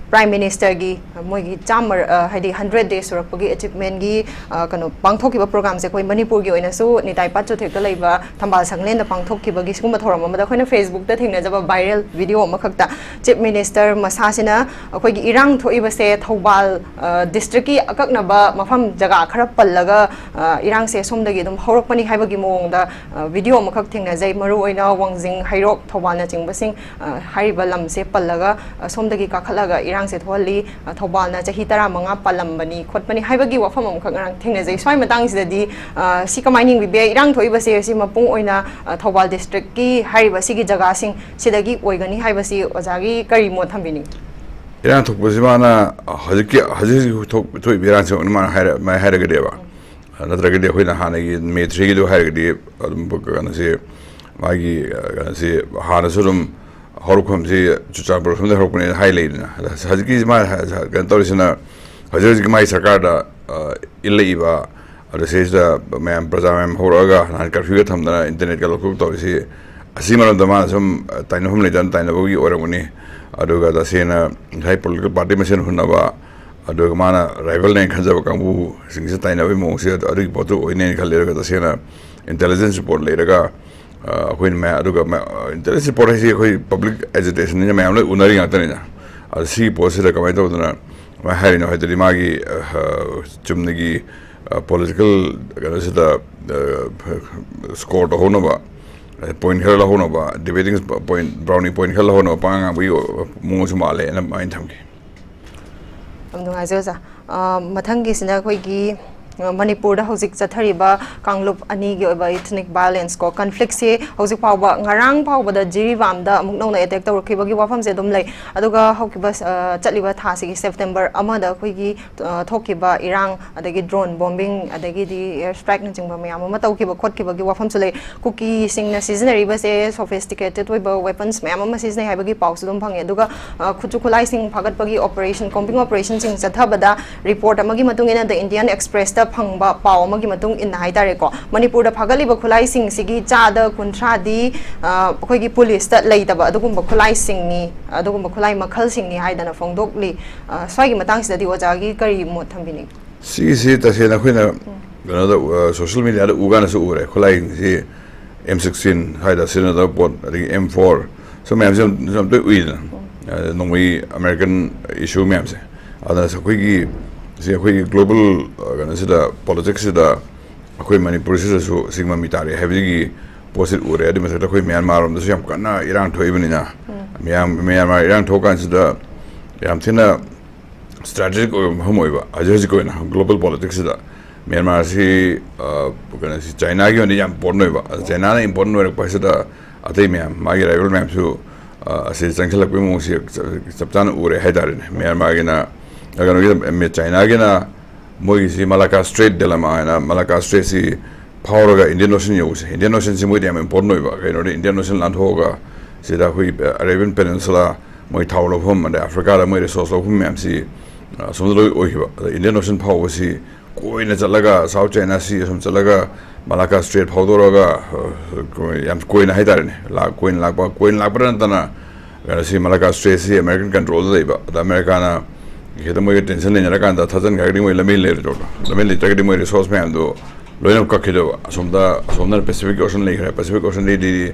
ꯄ꯭ꯔꯥꯏꯝ ꯃꯤꯅꯤꯁꯇꯔꯒꯤ ꯃꯣꯏꯒꯤ ꯆꯥꯝꯃ, ꯑ, ꯍꯥꯏꯗꯤ ꯍꯟꯗ꯭ꯔꯦꯠ ꯗꯦ ꯁꯨꯔꯛꯄꯒꯤ ꯑꯦꯆꯤꯞꯃꯦꯟꯒꯤ, ꯑ, ꯀꯩꯅꯣ, ꯄꯥꯡꯊꯣꯛꯈꯤꯕ ꯄ꯭ꯔꯣꯒ꯭ꯔꯥꯝꯁꯦ ꯑꯩꯈꯣꯏ ꯃꯅꯤꯄꯨꯔꯒꯤ ꯑꯣꯏꯅꯁꯨ ꯅꯤꯇꯥꯏ ꯄꯥꯠ ꯆꯨꯊꯦꯛꯇ ꯂꯩꯕ ꯊꯝꯕꯥꯜ ꯁꯪꯂꯦꯟꯗ ꯄꯥꯡꯊꯣꯛꯈꯤꯕꯒꯤ ꯁꯤꯒꯨꯝꯕ ꯊꯧꯔꯝ ꯑꯃꯗ ꯑꯩꯈꯣꯏꯅ ꯐꯦꯁꯕꯨꯛꯇ ꯊꯦꯡꯅꯖꯕ ꯚꯥꯏꯔꯦꯜ ꯚꯤꯗꯤꯑꯣ ꯑꯃꯈꯛꯇ ꯆꯤꯐ ꯃꯤꯅꯤꯁꯇꯔ ꯃꯁꯥꯁꯤꯅ ꯑꯩꯈꯣꯏꯒꯤ ꯏꯔꯥꯡ ꯊꯣꯛꯏꯕꯁꯦ ꯊꯧꯕꯥꯜ, ꯑ, ꯗꯤꯁꯇ꯭ꯔꯤꯛꯀꯤ ꯑꯀꯛꯅꯕ ꯃꯐꯝ ꯖꯒꯥ ꯈꯔ ꯄꯜꯂꯒ, ꯑ, ꯏꯔꯥꯡꯁꯦ ꯁꯣꯝꯗꯒꯤ ꯑꯗꯨꯝ ꯍꯧꯔꯛꯄꯅꯤ ꯍꯥꯏꯕꯒꯤ ꯃꯑꯣꯡꯗ, ꯑ, ꯚꯤꯗꯤꯑꯣ ꯑꯃꯈꯛ ꯊꯦꯡꯅꯖꯩ꯫ ꯃꯔꯨꯑꯣꯏꯅ ꯋꯥꯡꯖꯤꯡ, ꯍꯩꯔꯣꯛ, ꯊꯧꯕꯥꯜꯅꯆꯤꯡꯕꯁꯤꯡ, ꯑ, ꯍꯥꯏꯔꯤꯕ ꯂꯝꯁꯦ ꯄꯜꯂꯒ, ꯑ, ꯁꯣꯝꯗꯒꯤ ꯀꯥꯈꯠꯂꯒ ꯏꯔꯥꯡꯁꯦ ꯊꯣꯛꯍꯜꯂꯤ꯫ ꯑ, ꯊꯧꯕꯥꯜꯅ ꯆꯍꯤ ꯇꯔꯥꯃꯉꯥ ꯄꯥꯜꯂꯝꯕꯅꯤ ꯈꯣꯠꯄꯅꯤ ꯍꯥꯏꯕꯒꯤ ꯋꯥꯐꯝ ꯑꯃꯈꯛ ꯉꯔꯥꯡ ꯊꯦꯡꯅꯖꯩ꯫ ꯁ꯭ꯋꯥꯏ ꯃꯇꯥꯡꯁꯤꯗꯗꯤ, ꯑ, ꯁꯤ ꯀꯃꯥꯏꯅ ꯌꯦꯡꯕꯤꯕ ꯌꯥꯏ? ꯏꯔꯥꯡ ꯊꯣꯛꯏꯕꯁꯦ ꯁꯤ ꯃꯄꯨꯡ ꯑꯣꯏꯅ, ꯑ, ꯊꯧꯕꯥꯜ ꯗꯤꯁꯇ꯭ꯔꯤꯛꯀꯤ ꯍꯥꯏꯔꯤꯕ ꯁꯤꯒꯤ ꯖꯒꯥꯁꯤꯡ ꯁꯤꯗꯒꯤ ꯑꯣꯏꯒꯅꯤ ꯍꯥꯏꯕꯁꯤ ꯑꯣꯖꯥꯒꯤ ꯀꯔꯤ ꯃꯣꯠ ꯊꯝꯕꯤꯅꯤꯡꯏ? ꯏꯔꯥꯡ ꯊꯣꯛꯄꯁꯤ ꯃꯥꯅ ꯍꯧꯖꯤꯛꯀꯤ, ꯍꯧꯖꯤꯛ ꯍꯧꯖꯤꯛ ꯊꯣꯛ- ꯊꯣꯛꯏꯕ ꯏꯔꯥꯡꯁꯤ ꯃꯥꯅ ꯍꯥꯏꯔ- ꯃꯥꯏ ꯍꯥꯏꯔꯒꯗꯤꯕ, ꯅꯠꯇ꯭ꯔꯒꯗꯤ ꯑꯩꯈꯣꯏꯅ ꯍꯥꯟꯅꯒꯤ ꯃꯦ ꯊ꯭ꯔꯤꯒꯤꯗꯨ ꯍꯥꯏꯔꯒꯗꯤ ꯑꯗꯨꯝ ꯀꯩꯅꯣꯁꯤ, ꯃꯥꯒꯤ, ꯑ, ꯀꯩꯅꯣꯁꯤ ꯍꯥꯟꯅꯁꯨ ꯑꯗꯨꯝ ꯍꯧꯔꯛꯐꯝꯁꯤ ꯆꯨꯔꯆꯥꯟꯄꯨꯔ ꯑꯁꯣꯝꯗ ꯍꯧꯔꯛꯄꯅꯦꯅ ꯍꯥꯏ ꯂꯩꯗꯅ꯫ ꯑꯗ ꯍꯧꯖꯤꯛꯀꯤ ꯃꯥ ꯀꯩꯅꯣ ꯇꯧꯔꯤꯁꯤꯅ, ꯍꯧꯖꯤꯛ ꯍꯧꯖꯤꯛꯀꯤ ꯃꯥꯒꯤ ꯁꯔꯀꯥꯔꯗ, ꯑ, ꯏꯜꯂꯛꯏꯕ, ꯑꯗ ꯁꯤꯁꯤꯗ ꯃꯌꯥꯝ, ꯄ꯭ꯔꯖꯥ ꯃꯌꯥꯝ ꯍꯧꯔꯛꯑꯒ ꯅꯍꯥꯟ ꯀꯔꯐ꯭ꯌꯨꯒ ꯊꯝꯗꯅ ꯏꯟꯇꯔꯅꯦꯠꯀ ꯂꯧꯊꯣꯛ ꯇꯧꯔꯤꯁꯤ, ꯑꯁꯤ ꯃꯔꯝꯗ ꯃꯥꯅ ꯁꯨꯝ, ꯑ, ꯇꯥꯏꯅꯐꯝ ꯂꯩꯇꯅ ꯇꯥꯏꯅꯕꯒꯤ ꯑꯣꯏꯔꯝꯒꯅꯤ꯫ ꯑꯗꯨꯒ ꯇꯁꯦꯡꯅ ꯉꯁꯥꯏ ꯄꯣꯂꯤꯇꯤꯀꯦꯜ ꯄꯥꯔꯇꯤ ꯃꯁꯦꯟ ꯍꯨꯟꯅꯕ, ꯑꯗꯨꯒ ꯃꯥꯅ ꯔꯥꯏꯕꯜꯅꯦꯅ ꯈꯟꯖꯕ ꯀꯥꯡꯕꯨꯁꯤꯡꯁꯤ ꯇꯥꯏꯅꯕꯒꯤ ꯃꯑꯣꯡꯁꯦ ꯑꯗꯨ- ꯑꯗꯨꯒꯤ ꯄꯣꯠꯇꯨ ꯑꯣꯏꯅꯦꯅ ꯈꯜꯂꯤ꯫ ꯑꯗꯨꯒ ꯇꯁꯦꯡꯅ ꯏꯟꯇꯦꯂꯤꯖꯦꯟꯁ ꯔꯤꯄꯣꯔꯠ ꯂꯩꯔꯒ ꯑꯩꯈꯣꯏꯅ ꯃꯌꯥꯝ, ꯑꯗꯨꯒ ꯏꯟꯇꯔꯦꯁꯇꯦꯠ ꯄꯣꯠ ꯍꯥꯏꯁꯤ ꯑꯩꯈꯣꯏ ꯄꯕ꯭ꯂꯤꯛ ꯑꯦꯖꯤꯇꯦꯁꯟꯅꯤꯅ ꯃꯌꯥꯝ ꯂꯣꯏ ꯎꯅꯔꯤ ꯉꯥꯛꯇꯅꯤꯅ꯫ ꯑꯗꯣ ꯁꯤꯒꯤ ꯄꯣꯠꯁꯤꯗ ꯀꯃꯥꯏꯅ ꯇꯧꯗꯅ ꯀꯃꯥꯏꯅ ꯍꯥꯏꯔꯤꯅꯣ ꯍꯥꯏꯗꯨꯗꯤ ꯃꯥꯒꯤ, ꯑ, ꯆꯨꯝꯅꯒꯤ, ꯑ, ꯄꯣꯂꯤꯇꯤꯀꯦꯜ ꯀꯩꯅꯣꯁꯤꯗ, ꯑ, ꯁ꯭ꯀꯣꯔ ꯇꯧꯍꯧꯅꯕ, ꯄꯣꯏꯟ ꯈꯔ ꯂꯧꯍꯧꯅꯕ, ꯗꯤꯕꯦꯇꯤꯡ ꯄꯣꯏꯟ, ꯕ꯭ꯔꯥꯎꯅꯤ ꯄꯣꯏꯟ ꯈꯔ ꯂꯧꯍꯧꯅꯕ ꯄꯉꯥꯡ ꯉꯥꯡꯕꯒꯤ ꯃꯑꯣꯡꯁꯨ ꯃꯥꯜꯂꯦꯅ ꯑꯩꯅ ꯊꯝꯒꯦ꯫ ꯌꯥꯝ ꯅꯨꯡꯉꯥꯏꯖꯩ ꯑꯣꯖꯥ꯫ ꯑ, ꯃꯊꯪꯒꯤꯁꯤꯅ ꯑꯩꯈꯣꯏꯒꯤ, ꯑ, ꯃꯅꯤꯄꯨꯔꯗ ꯍꯧꯖꯤꯛ ꯆꯠꯊꯔꯤꯕ ꯀꯥꯡꯂꯨꯞ ꯑꯅꯤꯒꯤ ꯑꯣꯏꯕ ꯏꯊꯅꯤꯛ ꯚꯥꯏꯑꯣꯂꯦꯟꯁ ꯀꯣ, ꯀꯟꯐ꯭ꯂꯤꯛꯁꯦ ꯍꯧꯖꯤꯛ ꯐꯥꯎꯕ, ꯉꯔꯥꯡ ꯐꯥꯎꯕꯗ ꯖꯤꯔꯤꯕꯥꯝꯗ ꯑꯃꯨꯛ ꯅꯧꯅ ꯑꯦꯇꯦꯛ ꯇꯧꯔꯛꯈꯤꯕꯒꯤ ꯋꯥꯐꯝꯁꯦ ꯑꯗꯨꯝ ꯂꯩ꯫ ꯑꯗꯨꯒ ꯍꯧꯈꯤꯕ, ꯑ, ꯆꯠꯂꯤꯕ ꯊꯥꯁꯤꯒꯤ ꯁꯦꯞꯇꯦꯝꯕꯔ ꯑꯃꯗ ꯑꯩꯈꯣꯏꯒꯤ, ꯑ, ꯊꯣꯛꯈꯤꯕ ꯏꯔꯥꯡ, ꯑꯗꯒꯤ ꯗ꯭ꯔꯣꯟ ꯕꯣꯝꯕꯤꯡ, ꯑꯗꯒꯤꯗꯤ ꯑꯦꯌꯔ ꯁ꯭ꯇ꯭ꯔꯥꯏꯛꯅꯆꯤꯡꯕ ꯃꯌꯥꯝ ꯑꯃ ꯇꯧꯈꯤꯕ ꯈꯣꯠꯈꯤꯕꯒꯤ ꯋꯥꯐꯝꯁꯨ ꯂꯩ꯫ ꯀꯨꯀꯤꯁꯤꯡꯅ ꯁꯤꯖꯤꯟꯅꯔꯤꯕꯁꯦ ꯁꯣꯐꯤꯁꯇꯤꯀꯦꯇꯦꯠ ꯑꯣꯏꯕ ꯋꯦꯄꯟꯁ ꯃꯌꯥꯝ ꯑꯃ ꯁꯤꯖꯤꯟꯅꯩ ꯍꯥꯏꯕꯒꯤ ꯄꯥꯎꯁꯨ ꯑꯗꯨꯝ ꯐꯪꯉꯦ꯫ ꯑꯗꯨꯒ, ꯑ, ꯈꯨꯠꯁꯨ ꯈꯨꯠꯂꯥꯏꯁꯤꯡ ꯐꯥꯒꯠꯄꯒꯤ ꯑꯣꯄꯔꯦꯁꯟ, ꯀꯣꯝꯕꯤꯡ ꯑꯣꯄꯔꯦꯁꯟꯁꯤꯡ ꯆꯠꯊꯕꯗ ꯔꯤꯄꯣꯔꯠ ꯑꯃꯒꯤ ꯃꯇꯨꯡ ꯏꯟꯅ, ꯗ ꯏꯟꯗꯤꯌꯟ ꯑꯦꯛꯁꯄ꯭ꯔꯦꯁꯇ ꯐꯪꯕ ꯄꯥꯎ ꯑꯃꯒꯤ ꯃꯇꯨꯡ ꯏꯟꯅ ꯍꯥꯏꯇꯥꯔꯦꯀꯣ, ꯃꯅꯤꯄꯨꯔꯗ ꯐꯥꯒꯠꯂꯤꯕ ꯈꯨꯠꯂꯥꯏꯁꯤꯡꯁꯤꯒꯤ ꯆꯥꯗ ꯀꯨꯟꯊ꯭ꯔꯥꯗꯤ, ꯑ, ꯑꯩꯈꯣꯏꯒꯤ ꯄꯨꯂꯤꯁꯇ ꯂꯩꯇꯕ ꯑꯗꯨꯒꯨꯝꯕ ꯈꯨꯠꯂꯥꯏꯁꯤꯡꯅꯤ, ꯑꯗꯨꯒꯨꯝꯕ ꯈꯨꯠꯂꯥꯏ ꯃꯈꯜꯁꯤꯡꯅꯤ ꯍꯥꯏꯗꯅ ꯐꯣꯡꯗꯣꯛꯂꯤ꯫ ꯑ, ꯁ꯭ꯋꯥꯏꯒꯤ ꯃꯇꯥꯡꯁꯤꯗꯗꯤ ꯑꯣꯖꯥꯒꯤ ꯀꯔꯤ ꯃꯣꯠ ꯊꯝꯕꯤꯅꯤꯡꯏ? ꯁꯤꯒꯤꯁꯤ ꯇꯁꯦꯡꯅ ꯑꯩꯈꯣꯏꯅ ꯀꯩꯅꯣꯗ, ꯑ, ꯁꯣꯁꯤꯌꯦꯜ ꯃꯦꯗꯤꯌꯥꯗ ꯎ ꯀꯥꯟꯗꯁꯨ ꯎꯔꯦ, ꯈꯨꯠꯂꯥꯏꯁꯤꯡꯁꯤ ꯑꯦꯝ ꯁꯤꯛꯁꯇꯤꯟ ꯍꯥꯏꯗ ꯁꯤꯖꯤꯟꯅꯗꯕ ꯄꯣꯠ, ꯑꯗꯒꯤ ꯑꯦꯝ ꯐꯣꯔ, ꯁꯨꯝ ꯃꯌꯥꯝꯁꯦ ꯌꯥꯝ, ꯌꯥꯝ ꯇꯣꯏ ꯎꯏꯗꯅ꯫ ꯑ, ꯅꯣꯡꯃꯩ ꯑꯃꯦꯔꯤꯀꯟ ꯏꯁꯨ ꯃꯌꯥꯝꯁꯦ꯫ ꯑꯗꯨꯅ ꯑꯩꯈꯣꯏꯒꯤ, ꯁꯤ ꯑꯩꯈꯣꯏꯒꯤ ꯒ꯭ꯂꯣꯕꯜ, ꯑ, ꯀꯩꯅꯣꯁꯤꯗ, ꯄꯣꯂꯤꯇꯤꯛꯁꯁꯤꯗ ꯑꯩꯈꯣꯏ ꯃꯅꯤꯄꯨꯔꯁꯤꯗꯁꯨ ꯁꯤꯒꯤ ꯃꯃꯤ ꯇꯥꯔꯤ ꯍꯥꯏꯕꯒꯤ ꯄꯣꯠꯁꯤ ꯎꯔꯦ꯫ ꯑꯗꯨꯒꯤ ꯃꯊꯛꯇ ꯑꯩꯈꯣꯏ ꯃ꯭ꯌꯥꯟꯃꯥꯔ ꯂꯣꯝꯗꯁꯨ ꯌꯥꯝ ꯀꯟꯅ ꯏꯔꯥꯡ ꯊꯣꯛꯏꯕꯅꯤꯅ, ꯃꯌꯥꯝ, ꯃ꯭ꯌꯥꯟꯃꯥꯔ ꯏꯔꯥꯡ ꯊꯣꯛꯑꯀꯥꯟꯁꯤꯗ ꯌꯥꯝ ꯊꯤꯅ ꯁ꯭ꯇ꯭ꯔꯦꯇꯦꯖꯤꯛ ꯑꯣꯏꯕ ꯃꯐꯝ ꯑꯣꯏꯕ, ꯍꯧꯖꯤꯛ ꯍꯧꯖꯤꯛꯀꯤ ꯑꯣꯏꯅ ꯒ꯭ꯂꯣꯕꯜ ꯄꯣꯂꯤꯇꯤꯛꯁꯁꯤꯗ ꯃ꯭ꯌꯥꯟꯃꯥꯔꯁꯤ, ꯑ, ꯀꯩꯅꯣꯁꯤ ꯆꯥꯏꯅꯥꯒꯤ ꯑꯣꯏꯅꯗꯤ ꯌꯥꯝ ꯏꯝꯄꯣꯔꯇꯦꯟ ꯑꯣꯏꯕ꯫ ꯑꯗ ꯆꯥꯏꯅꯥꯅ ꯏꯝꯄꯣꯔꯇꯦꯟ ꯑꯣꯏꯔꯛꯄ ꯍꯥꯏꯁꯤꯗ ꯑꯇꯩ ꯃꯌꯥꯝ, ꯃꯥꯒꯤ ꯔꯥꯏꯕꯦꯜ ꯃꯌꯥꯝꯁꯨ, ꯑ, ꯑꯁꯤ ꯆꯪꯁꯤꯜꯂꯛꯄꯒꯤ ꯃꯑꯣꯡꯁꯤ ꯆꯞ, ꯆꯞ ꯆꯥꯅ ꯎꯔꯦ ꯍꯥꯏꯇꯥꯔꯦꯅꯦ꯫ ꯃ꯭ꯌꯥꯟꯃꯥꯔꯒꯤꯅ, ꯀꯩꯅꯣꯒꯤꯅ, ꯆꯥꯏꯅꯥꯒꯤꯅ ꯃꯣꯏꯒꯤꯁꯤ ꯃꯂꯥꯀꯥ ꯁ꯭ꯇ꯭ꯔꯦꯠ ꯗꯤꯂꯦꯃꯥ ꯍꯥꯏꯅ, ꯃꯂꯥꯀꯥ ꯁ꯭ꯇ꯭ꯔꯦꯠꯁꯤ ꯐꯥꯎꯔꯒ ꯏꯟꯗꯤꯌꯟ ꯑꯣꯁꯤꯌꯟ ꯌꯧꯕꯁꯦ, ꯏꯟꯗꯤꯌꯟ ꯑꯣꯁꯤꯌꯟꯁꯤ ꯃꯣꯏꯗꯤ ꯌꯥꯝ ꯏꯝꯄꯣꯔꯇꯦꯟ ꯑꯣꯏꯕ꯫ ꯀꯩꯅꯣꯗꯤ ꯏꯟꯗꯤꯌꯟ ꯑꯣꯁꯤꯌꯟ ꯂꯥꯟꯊꯣꯛꯑꯒ ꯁꯤꯗ ꯑꯩꯈꯣꯏ ꯑꯔꯦꯕꯤꯌꯟ ꯄꯦꯅꯤꯟꯁꯨꯂꯥ, ꯃꯣꯏ ꯊꯥꯎ ꯂꯧꯐꯝ, ꯑꯗꯩ ꯑꯐ꯭ꯔꯤꯀꯥꯗ ꯃꯣꯏ ꯔꯤꯁꯣꯔꯁ ꯂꯧꯐꯝ ꯃꯌꯥꯝꯁꯤ, ꯑ, ꯑꯁꯣꯝꯗ ꯂꯣꯏ ꯑꯣꯏꯈꯤꯕ꯫ ꯑꯗ ꯏꯟꯗꯤꯌꯟ ꯑꯣꯁꯤꯌꯟ ꯐꯥꯎꯕꯁꯤ ꯀꯣꯏꯅ ꯆꯠꯂꯒ, ꯁꯥꯎꯠ ꯆꯥꯏꯅꯥ ꯁꯤ ꯑꯁꯣꯝ ꯆꯠꯂꯒ, ꯃꯂꯥꯀꯥ ꯁ꯭ꯇ꯭ꯔꯦꯠ ꯐꯥꯎꯗꯣꯔꯒ, ꯑ, ꯌꯥꯝ ꯀꯣꯏꯅ ꯍꯥꯏꯇꯥꯔꯦꯅꯦ, ꯂꯥꯛ-, ꯀꯣꯏꯅ ꯂꯥꯛꯄ, ꯀꯣꯏꯅ ꯂꯥꯛꯄꯗ ꯅꯠꯇꯅ, ꯀꯩꯅꯣ, ꯁꯤ ꯃꯂꯥꯀꯥ ꯁ꯭ꯇ꯭ꯔꯦꯠꯁꯤ ꯑꯃꯦꯔꯤꯀꯟ ꯀꯟꯇ꯭ꯔꯣꯜꯗ ꯂꯩꯕ꯫ ꯑꯗ ꯑꯃꯦꯔꯤꯀꯥꯅ ꯍꯦꯛꯇ ꯃꯣꯏꯒ ꯇꯦꯟꯁꯟ ꯂꯩꯅꯔꯀꯥꯟꯗ ꯊꯥꯖꯤꯟꯈ꯭ꯔꯒꯗꯤ ꯃꯣꯏ ꯂꯝꯕꯤ ꯂꯩꯔꯣꯏꯗꯧꯕ꯫ ꯂꯝꯕꯤ ꯂꯩꯇ꯭ꯔꯒꯗꯤ ꯃꯣꯏ ꯔꯤꯁꯣꯔꯁ ꯃꯌꯥꯝꯗꯣ ꯂꯣꯏꯅ ꯀꯛꯈꯤꯗꯕ꯫ ꯑꯁꯣꯝꯗ, ꯑꯁꯣꯝꯗꯅ Pacific Ocean ꯂꯩꯈ꯭ꯔꯦ, Pacific Oceanꯗꯩꯗꯤ,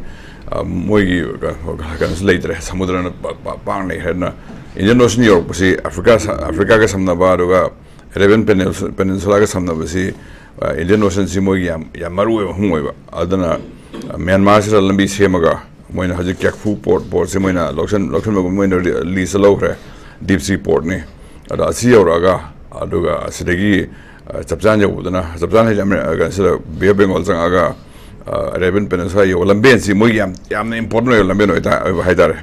ꯑ, ꯃꯣꯏꯒꯤ ꯀ-, ꯀꯩꯅꯣꯁꯨ ꯂꯩꯇ꯭ꯔꯦ, ꯁꯃꯨꯗ꯭ꯔꯅ ꯄ-, ꯄ-, ꯄꯥꯡ ꯂꯩꯈ꯭ꯔꯦ꯫ ꯑꯗꯨꯅ Indian Ocean ꯌꯧꯔꯛꯄꯁꯤ Africa ꯁ-, Africaꯒ ꯁꯝꯅꯕ, ꯑꯗꯨꯒ Arabian Peninsula, Peninsulaꯒ ꯁꯝꯅꯕꯁꯤ, ꯑ, Indian Oceanꯁꯤ ꯃꯣꯏꯒꯤ ꯌꯥꯝ, ꯌꯥꯝ ꯃꯔꯨ ꯑꯣꯏꯕ ꯃꯐꯝ ꯑꯣꯏꯕ꯫ ꯑꯗꯨꯅ, ꯑ, ꯃ꯭ꯌꯥꯟꯃꯥꯔꯁꯤꯗ ꯂꯝꯕꯤ ꯁꯦꯝꯃꯒ ꯃꯣꯏꯅ ꯍꯧꯖꯤꯛ ꯀ꯭ꯌꯥꯛꯐꯨ port, portꯁꯤ ꯃꯣꯏꯅ ꯂꯧꯁꯤꯟ-, ꯂꯧꯁꯤꯟꯕꯒꯨꯝ ꯃꯣꯏꯅ ꯂꯤ-, leaseꯇ ꯂꯧꯈ꯭ꯔꯦ, deep sea portꯅꯤ꯫ ꯑꯗꯣ ꯑꯁꯤ ꯌꯧꯔꯛꯑꯒ, ꯑꯗꯨꯒ ꯑꯁꯤꯗꯒꯤ, ꯑ, ꯆꯞꯆꯥꯟ ꯌꯧꯕꯗꯅ, ꯆꯞꯆꯥꯟ ꯍꯥꯏꯁꯦ ꯑꯃ-, ꯑ, ꯁꯤꯗ Bay of Bengal ꯆꯪꯉꯛꯑꯒ, ꯑ, Arabian Peninsula ꯌꯧꯕ ꯂꯝꯕꯦꯟꯁꯤ ꯃꯣꯏꯒꯤ ꯌꯥꯝ, ꯌꯥꯝꯅ important ꯑꯣꯏꯕ ꯂꯝꯕꯦꯟ ꯑꯣꯏꯇꯥ-, ꯑꯣꯏꯕ ꯍꯥꯏꯇꯥꯔꯦ꯫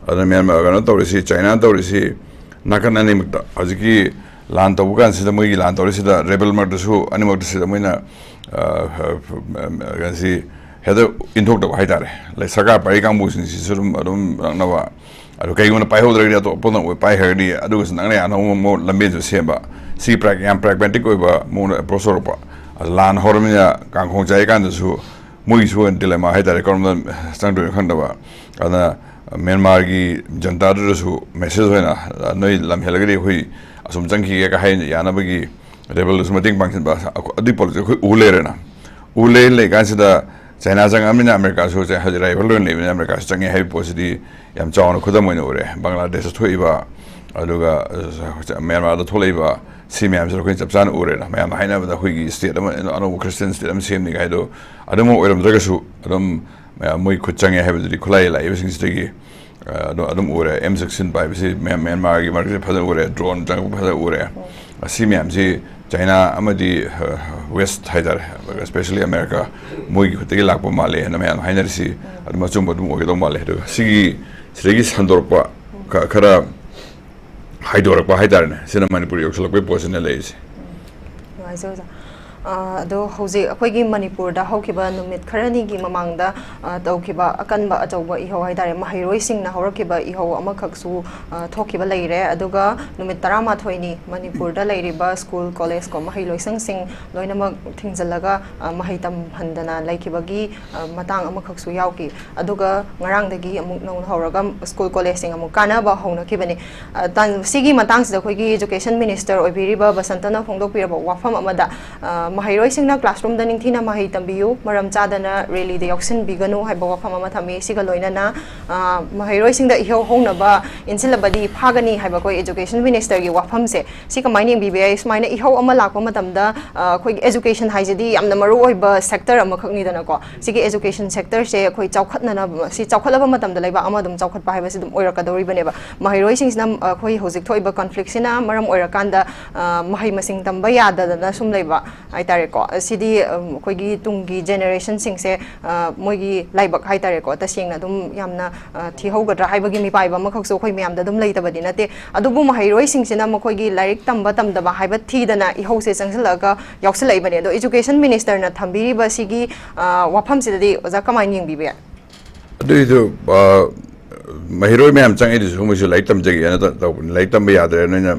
ꯑꯗꯨꯅ ꯃ꯭ꯌꯥꯟꯃꯥꯔ ꯀꯩꯅꯣ ꯇꯧꯔꯤꯁꯤ, ꯆꯥꯏꯅꯥꯅ ꯇꯧꯔꯤꯁꯤ ꯅꯥꯀꯟ ꯑꯅꯤꯃꯛꯇ ꯍꯧꯖꯤꯛꯀꯤ ꯂꯥꯟ ꯇꯧꯕ ꯀꯥꯟꯁꯤꯗ, ꯃꯣꯏꯒꯤ ꯂꯥꯟ ꯇꯧꯔꯤꯁꯤꯗ rebel ꯃꯔꯛꯇꯁꯨ ꯑꯅꯤꯃꯛꯇꯁꯤꯗ ꯃꯣꯏꯅ, ꯑ, ꯀꯩꯅꯣꯁꯤ ꯍꯦꯛꯇ ꯏꯟꯊꯣꯛꯇꯕ ꯍꯥꯏꯇꯥꯔꯦ꯫ ꯂꯩ-, ꯁꯔꯀꯥꯔ ꯄꯥꯏꯔꯤ ꯀꯥꯡꯕꯨꯁꯤꯡꯁꯤꯁꯨ ꯑꯗꯨꯝ, ꯑꯗꯨꯝ ꯅꯛꯅꯕ꯫ ꯑꯗꯣ ꯀꯩꯒꯨꯝꯕ ꯄꯥꯏꯍꯧꯗ꯭ꯔꯒꯗꯤ ꯑꯇꯣꯞꯄ ꯑꯃ ꯄꯥꯏꯈ꯭ꯔꯒꯗꯤ ꯑꯗꯨꯒꯁꯨ ꯅꯛꯅ ꯌꯥꯅꯕ ꯃꯑꯣꯡ ꯂꯝꯕꯦꯟꯁꯨ ꯁꯦꯝꯕ꯫ ꯁꯤ ꯄ꯭ꯔꯥꯛ-, ꯌꯥꯝ pragmatic ꯑꯣꯏꯕ ꯃꯑꯣꯡꯗ approach ꯇꯧꯔꯛꯄ꯫ ꯑꯗꯣ ꯂꯥꯟ ꯍꯧꯔꯕꯅꯤꯅ ꯀꯥꯡꯈꯣꯡ ꯆꯥꯏ ꯀꯥꯟꯗꯁꯨ ꯃꯣꯏꯒꯤꯁꯨ ꯑꯣꯏꯅ dilemma ꯍꯥꯏꯇꯥꯔꯦ, ꯀꯔꯣꯝꯗ ꯆꯪꯗꯣꯏꯅꯣ ꯈꯪꯗꯕ꯫ ꯑꯗꯨꯅ ꯃ꯭ꯌꯥꯟꯃꯥꯔꯒꯤ ꯖꯟꯇꯥꯗꯨꯗꯁꯨ message ꯑꯣꯏꯅ, "ꯅꯣꯏ ꯂꯝ ꯍꯦꯜꯂꯒꯗꯤ ꯑꯩꯈꯣꯏ ꯑꯁꯨꯝ ꯆꯪꯈꯤꯒꯦ" ꯀ ꯍꯥꯏ ꯌꯥꯅꯕꯒꯤ rebelꯗꯁꯨ ꯃꯇꯦꯡ ꯄꯥꯡꯁꯤꯟꯕ, ꯑꯗꯨꯒꯤ policy ꯑꯩꯈꯣꯏ ꯎ ꯂꯩꯔꯦꯅ꯫ ꯎ ꯂꯩ ꯂꯩ ꯀꯥꯟꯁꯤꯗ ꯆꯥꯏꯅꯥ ꯆꯪꯉꯛꯑꯃꯤꯅ ꯑꯃꯦꯔꯤꯀꯥꯁꯨ ꯆ-, ꯍꯧꯖꯤꯛ rival ꯑꯣꯏꯅ ꯂꯩꯕꯅꯤꯅ ꯑꯃꯦꯔꯤꯀꯥꯁꯨ ꯆꯪꯉꯦ ꯍꯥꯏꯕ ꯄꯣꯠꯁꯤꯗꯤ ꯌꯥꯝ ꯆꯥꯎꯅ ꯈꯨꯗꯝ ꯑꯣꯏꯅ ꯎꯔꯦ꯫ ꯕꯪꯒ꯭ꯂꯥꯗꯦꯁꯇ ꯊꯣꯛꯏꯕ, ꯑꯗꯨꯒ, ꯑ, ꯃ꯭ꯌꯥꯟꯃꯥꯔꯗ ꯊꯣꯛꯂꯛꯏꯕ, ꯁꯤ ꯃꯌꯥꯝꯁꯤꯗ ꯑꯩꯈꯣꯏꯅ ꯆꯞ ꯆꯥꯅ ꯎꯔꯦꯅ꯫ ꯃꯌꯥꯝꯅ ꯍꯥꯏꯅꯕꯗ ꯑꯩꯈꯣꯏꯒꯤ state ꯑꯃ, ꯑꯅꯧꯕ Christian state ꯑꯃ ꯁꯦꯝꯅꯤ ꯍꯥꯏꯗꯣ ꯑꯗꯨꯃꯛ ꯑꯣꯏꯔꯝꯗ꯭ꯔꯒꯁꯨ ꯑꯗꯨꯝ ꯃꯌꯥꯝ ꯃꯣꯏ ꯈꯨꯠ ꯆꯪꯉꯦ ꯍꯥꯏꯕꯗꯨꯗꯤ ꯈꯨꯠꯂꯥꯏ ꯂꯥꯛꯏꯕꯁꯤꯡꯁꯤꯗꯒꯤ, ꯑ, ꯑꯗꯨ ꯑꯗꯨꯝ ꯎꯔꯦ꯫ M sixteen ꯄꯥꯏꯕꯁꯤ ꯃ꯭ꯌꯥꯟ-, ꯃ꯭ꯌꯥꯟꯃꯥꯔꯒꯤ ꯃꯔꯛꯁꯤꯗ ꯐꯖꯅ ꯎꯔꯦ, drone ꯆꯪꯉꯛꯄ ꯐꯖꯅ ꯎꯔꯦ꯫ ꯑꯁꯤ ꯃꯌꯥꯝꯁꯤ ꯆꯥꯏꯅꯥ ꯑꯃꯗꯤ, ꯑ, West ꯍꯥꯏꯇꯥꯔꯦ, especially America, ꯃꯣꯏꯒꯤ ꯈꯨꯠꯇꯒꯤ ꯂꯥꯛꯄ ꯃꯥꯜꯂꯦ ꯍꯥꯏꯅ ꯃꯌꯥꯝ ꯍꯥꯏꯅꯔꯤꯁꯤ ꯑꯗꯨꯝ ꯑꯆꯨꯝꯕ ꯑꯗꯨꯝ ꯑꯣꯏꯒꯗꯧ ꯃꯥꯜꯂꯦ꯫ ꯑꯗꯨꯒ ꯁꯤꯒꯤ, ꯁꯤꯗꯒꯤ ꯁꯟꯗꯣꯔꯛꯄ ꯈ-, ꯈꯔ ꯍꯥꯏꯗꯣꯔꯛꯄ ꯍꯥꯏꯇꯥꯔꯦꯅꯦ, ꯁꯤꯅ ꯃꯅꯤꯄꯨꯔ ꯌꯧꯁꯤꯜꯂꯛꯄꯒꯤ ꯄꯣꯠꯁꯤꯅ ꯂꯩꯔꯤꯁꯦ꯫ ꯅꯨꯡꯉꯥꯏꯖꯩ ꯑꯣꯖꯥ꯫ ꯑ, ꯑꯗꯣ ꯍꯧꯖꯤꯛ ꯑꯩꯈꯣꯏꯒꯤ ꯃꯅꯤꯄꯨꯔꯗ ꯍꯧꯈꯤꯕ ꯅꯨꯃꯤꯠ ꯈꯔꯅꯤꯒꯤ ꯃꯃꯥꯡꯗ, ꯑ, ꯇꯧꯈꯤꯕ ꯑꯀꯟꯕ ꯑꯆꯧꯕ ꯏꯍꯧ ꯍꯥꯏꯇꯥꯔꯦ, ꯃꯍꯩꯔꯣꯏꯁꯤꯡꯅ ꯍꯧꯔꯛꯈꯤꯕ ꯏꯍꯧ ꯑꯃꯈꯛꯁꯨ, ꯑ, ꯊꯣꯛꯈꯤꯕ ꯂꯩꯔꯦ꯫ ꯑꯗꯨꯒ ꯅꯨꯃꯤꯠ ꯇꯔꯥꯃꯥꯊꯣꯏꯅꯤ ꯃꯅꯤꯄꯨꯔꯗ ꯂꯩꯔꯤꯕ school, college ꯀꯣ ꯃꯍꯩ ꯂꯣꯏꯁꯪꯁꯤꯡ ꯂꯣꯏꯅꯃꯛ ꯊꯤꯡꯖꯤꯜꯂꯒ, ꯑ, ꯃꯍꯩ ꯇꯝꯍꯟꯗꯅ ꯂꯩꯈꯤꯕꯒꯤ, ꯑ, ꯃꯇꯥꯡ ꯑꯃꯈꯛꯁꯨ ꯌꯥꯎꯈꯤ꯫ ꯑꯗꯨꯒ ꯉꯔꯥꯡꯗꯒꯤ ꯑꯃꯨꯛ ꯅꯧꯅ ꯍꯧꯔꯒ school, collegeꯁꯤꯡ ꯑꯃꯨꯛ ꯀꯥꯟꯅꯕ ꯍꯧꯅꯈꯤꯕꯅꯤ꯫ ꯑ, ꯇꯥꯟ-, ꯁꯤꯒꯤ ꯃꯇꯥꯡꯁꯤꯗ ꯑꯩꯈꯣꯏꯒꯤ education minister ꯑꯣꯏꯕꯤꯔꯤꯕ ꯕꯁꯟꯇꯅ ꯐꯣꯡꯗꯣꯛꯄꯤꯔꯕ ꯋꯥꯐꯝ ꯑꯃꯗ, ꯑ, ꯃꯍꯩꯔꯣꯏꯁꯤꯡꯅ ꯀ꯭ꯂꯥꯁꯔꯨꯝꯗ ꯅꯤꯡꯊꯤꯅ ꯃꯍꯩ ꯇꯝꯕꯤꯌꯨ, ꯃꯔꯝ ꯆꯥꯗꯅ ꯔꯦꯂꯤꯗ ꯌꯥꯎꯁꯤꯟꯕꯤꯒꯅꯨ ꯍꯥꯏꯕ ꯋꯥꯐꯝ ꯑꯃ ꯊꯝꯃꯤ꯫ ꯁꯤꯒ ꯂꯣꯏꯅꯅ, ꯑ, ꯃꯍꯩꯔꯣꯏꯁꯤꯡꯗ ꯏꯍꯧ ꯍꯧꯅꯕ ꯏꯟꯁꯤꯜꯂꯕꯗꯤ ꯐꯥꯒꯅꯤ ꯍꯥꯏꯕ ꯑꯩꯈꯣꯏ education ministerꯒꯤ ꯋꯥꯐꯝꯁꯦ, ꯁꯤ ꯀꯃꯥꯏꯅ ꯌꯦꯡꯕꯤꯕ ꯌꯥꯏ? ꯁꯨꯃꯥꯏꯅ ꯏꯍꯧ ꯑꯃ ꯂꯥꯛꯄ ꯃꯇꯝꯗ, ꯑ, ꯑꯩꯈꯣꯏꯒꯤ education ꯍꯥꯏꯁꯤꯗꯤ ꯌꯥꯝꯅ ꯃꯔꯨ ꯑꯣꯏꯕ sector ꯑꯃꯈꯛꯅꯤꯗꯅꯀꯣ꯫ ꯁꯤꯒꯤ education sectorꯁꯦ ꯑꯩꯈꯣꯏ ꯆꯥꯎꯈꯠꯅꯅꯕ, ꯁꯤ ꯆꯥꯎꯈꯠꯂꯕ ꯃꯇꯝꯗ ꯂꯩꯕꯥꯛ ꯑꯃ ꯑꯗꯨꯝ ꯆꯥꯎꯈꯠꯄ ꯍꯥꯏꯕꯁꯤ ꯑꯗꯨꯝ ꯑꯣꯏꯔꯛꯀꯗꯧꯔꯤꯕꯅꯦꯕ꯫ ꯃꯍꯩꯔꯣꯏꯁꯤꯡꯁꯤꯅ, ꯑ, ꯑꯩꯈꯣꯏ ꯍꯧꯖꯤꯛ ꯊꯣꯛꯏꯕ conflictꯁꯤꯅ ꯃꯔꯝ ꯑꯣꯏꯔꯀꯥꯟꯗ, ꯑ, ꯃꯍꯩ ꯃꯁꯤꯡ ꯇꯝꯕ ꯌꯥꯗꯗꯅ ꯁꯨꯝ ꯂꯩꯕ ꯍꯥꯏꯇꯥꯔꯦꯀꯣ꯫ ꯁꯤꯗꯤ, ꯑ, ꯑꯩꯈꯣꯏꯒꯤ ꯇꯨꯡꯒꯤ generationꯁꯤꯡꯁꯦ, ꯑ, ꯃꯣꯏꯒꯤ ꯂꯥꯏꯕꯛ ꯍꯥꯏꯇꯥꯔꯦꯀꯣ, ꯇꯁꯦꯡꯅ ꯑꯗꯨꯝ ꯌꯥꯝꯅ, ꯑ, ꯊꯤꯍꯧꯒꯗ꯭ꯔꯥ ꯍꯥꯏꯕꯒꯤ ꯃꯤꯄꯥꯏꯕ ꯑꯃꯈꯛꯁꯨ ꯑꯩꯈꯣꯏ ꯃꯌꯥꯝꯗ ꯑꯗꯨꯝ ꯂꯩꯇꯕꯗꯤ ꯅꯠꯇꯦ꯫ ꯑꯗꯨꯕꯨ ꯃꯍꯩꯔꯣꯏꯁꯤꯡꯁꯤꯅ ꯃꯈꯣꯏꯒꯤ ꯂꯥꯏꯔꯤꯛ ꯇꯝꯕ ꯇꯝꯗꯕ ꯍꯥꯏꯕ ꯊꯤꯗꯅ ꯏꯍꯧꯁꯦ ꯆꯪꯁꯤꯜꯂꯛꯑꯒ ꯌꯥꯎꯁꯤꯜꯂꯛꯏꯕꯅꯦ꯫ ꯑꯗꯣ education ministerꯅ ꯊꯝꯕꯤꯔꯤꯕ ꯁꯤꯒꯤ, ꯑ, ꯋꯥꯐꯝꯁꯤꯗꯗꯤ ꯑꯣꯖꯥ ꯀꯃꯥꯏꯅ ꯌꯦꯡꯕꯤꯕ ꯌꯥꯏ? ꯑꯗꯨꯏꯗꯨ, ꯑ, ꯃꯍꯩꯔꯣꯏ ꯃꯌꯥꯝ ꯆꯪꯉꯛꯏꯗꯨꯁꯨ ꯃꯣꯏꯁꯨ ꯂꯥꯏꯔꯤꯛ ꯇꯝꯖꯒꯦꯅ ꯇ-, ꯇꯧꯕꯅꯤ꯫ ꯂꯥꯏꯔꯤꯛ ꯇꯝꯕ ꯌꯥꯗ꯭ꯔꯦ, ꯅꯣꯏꯅ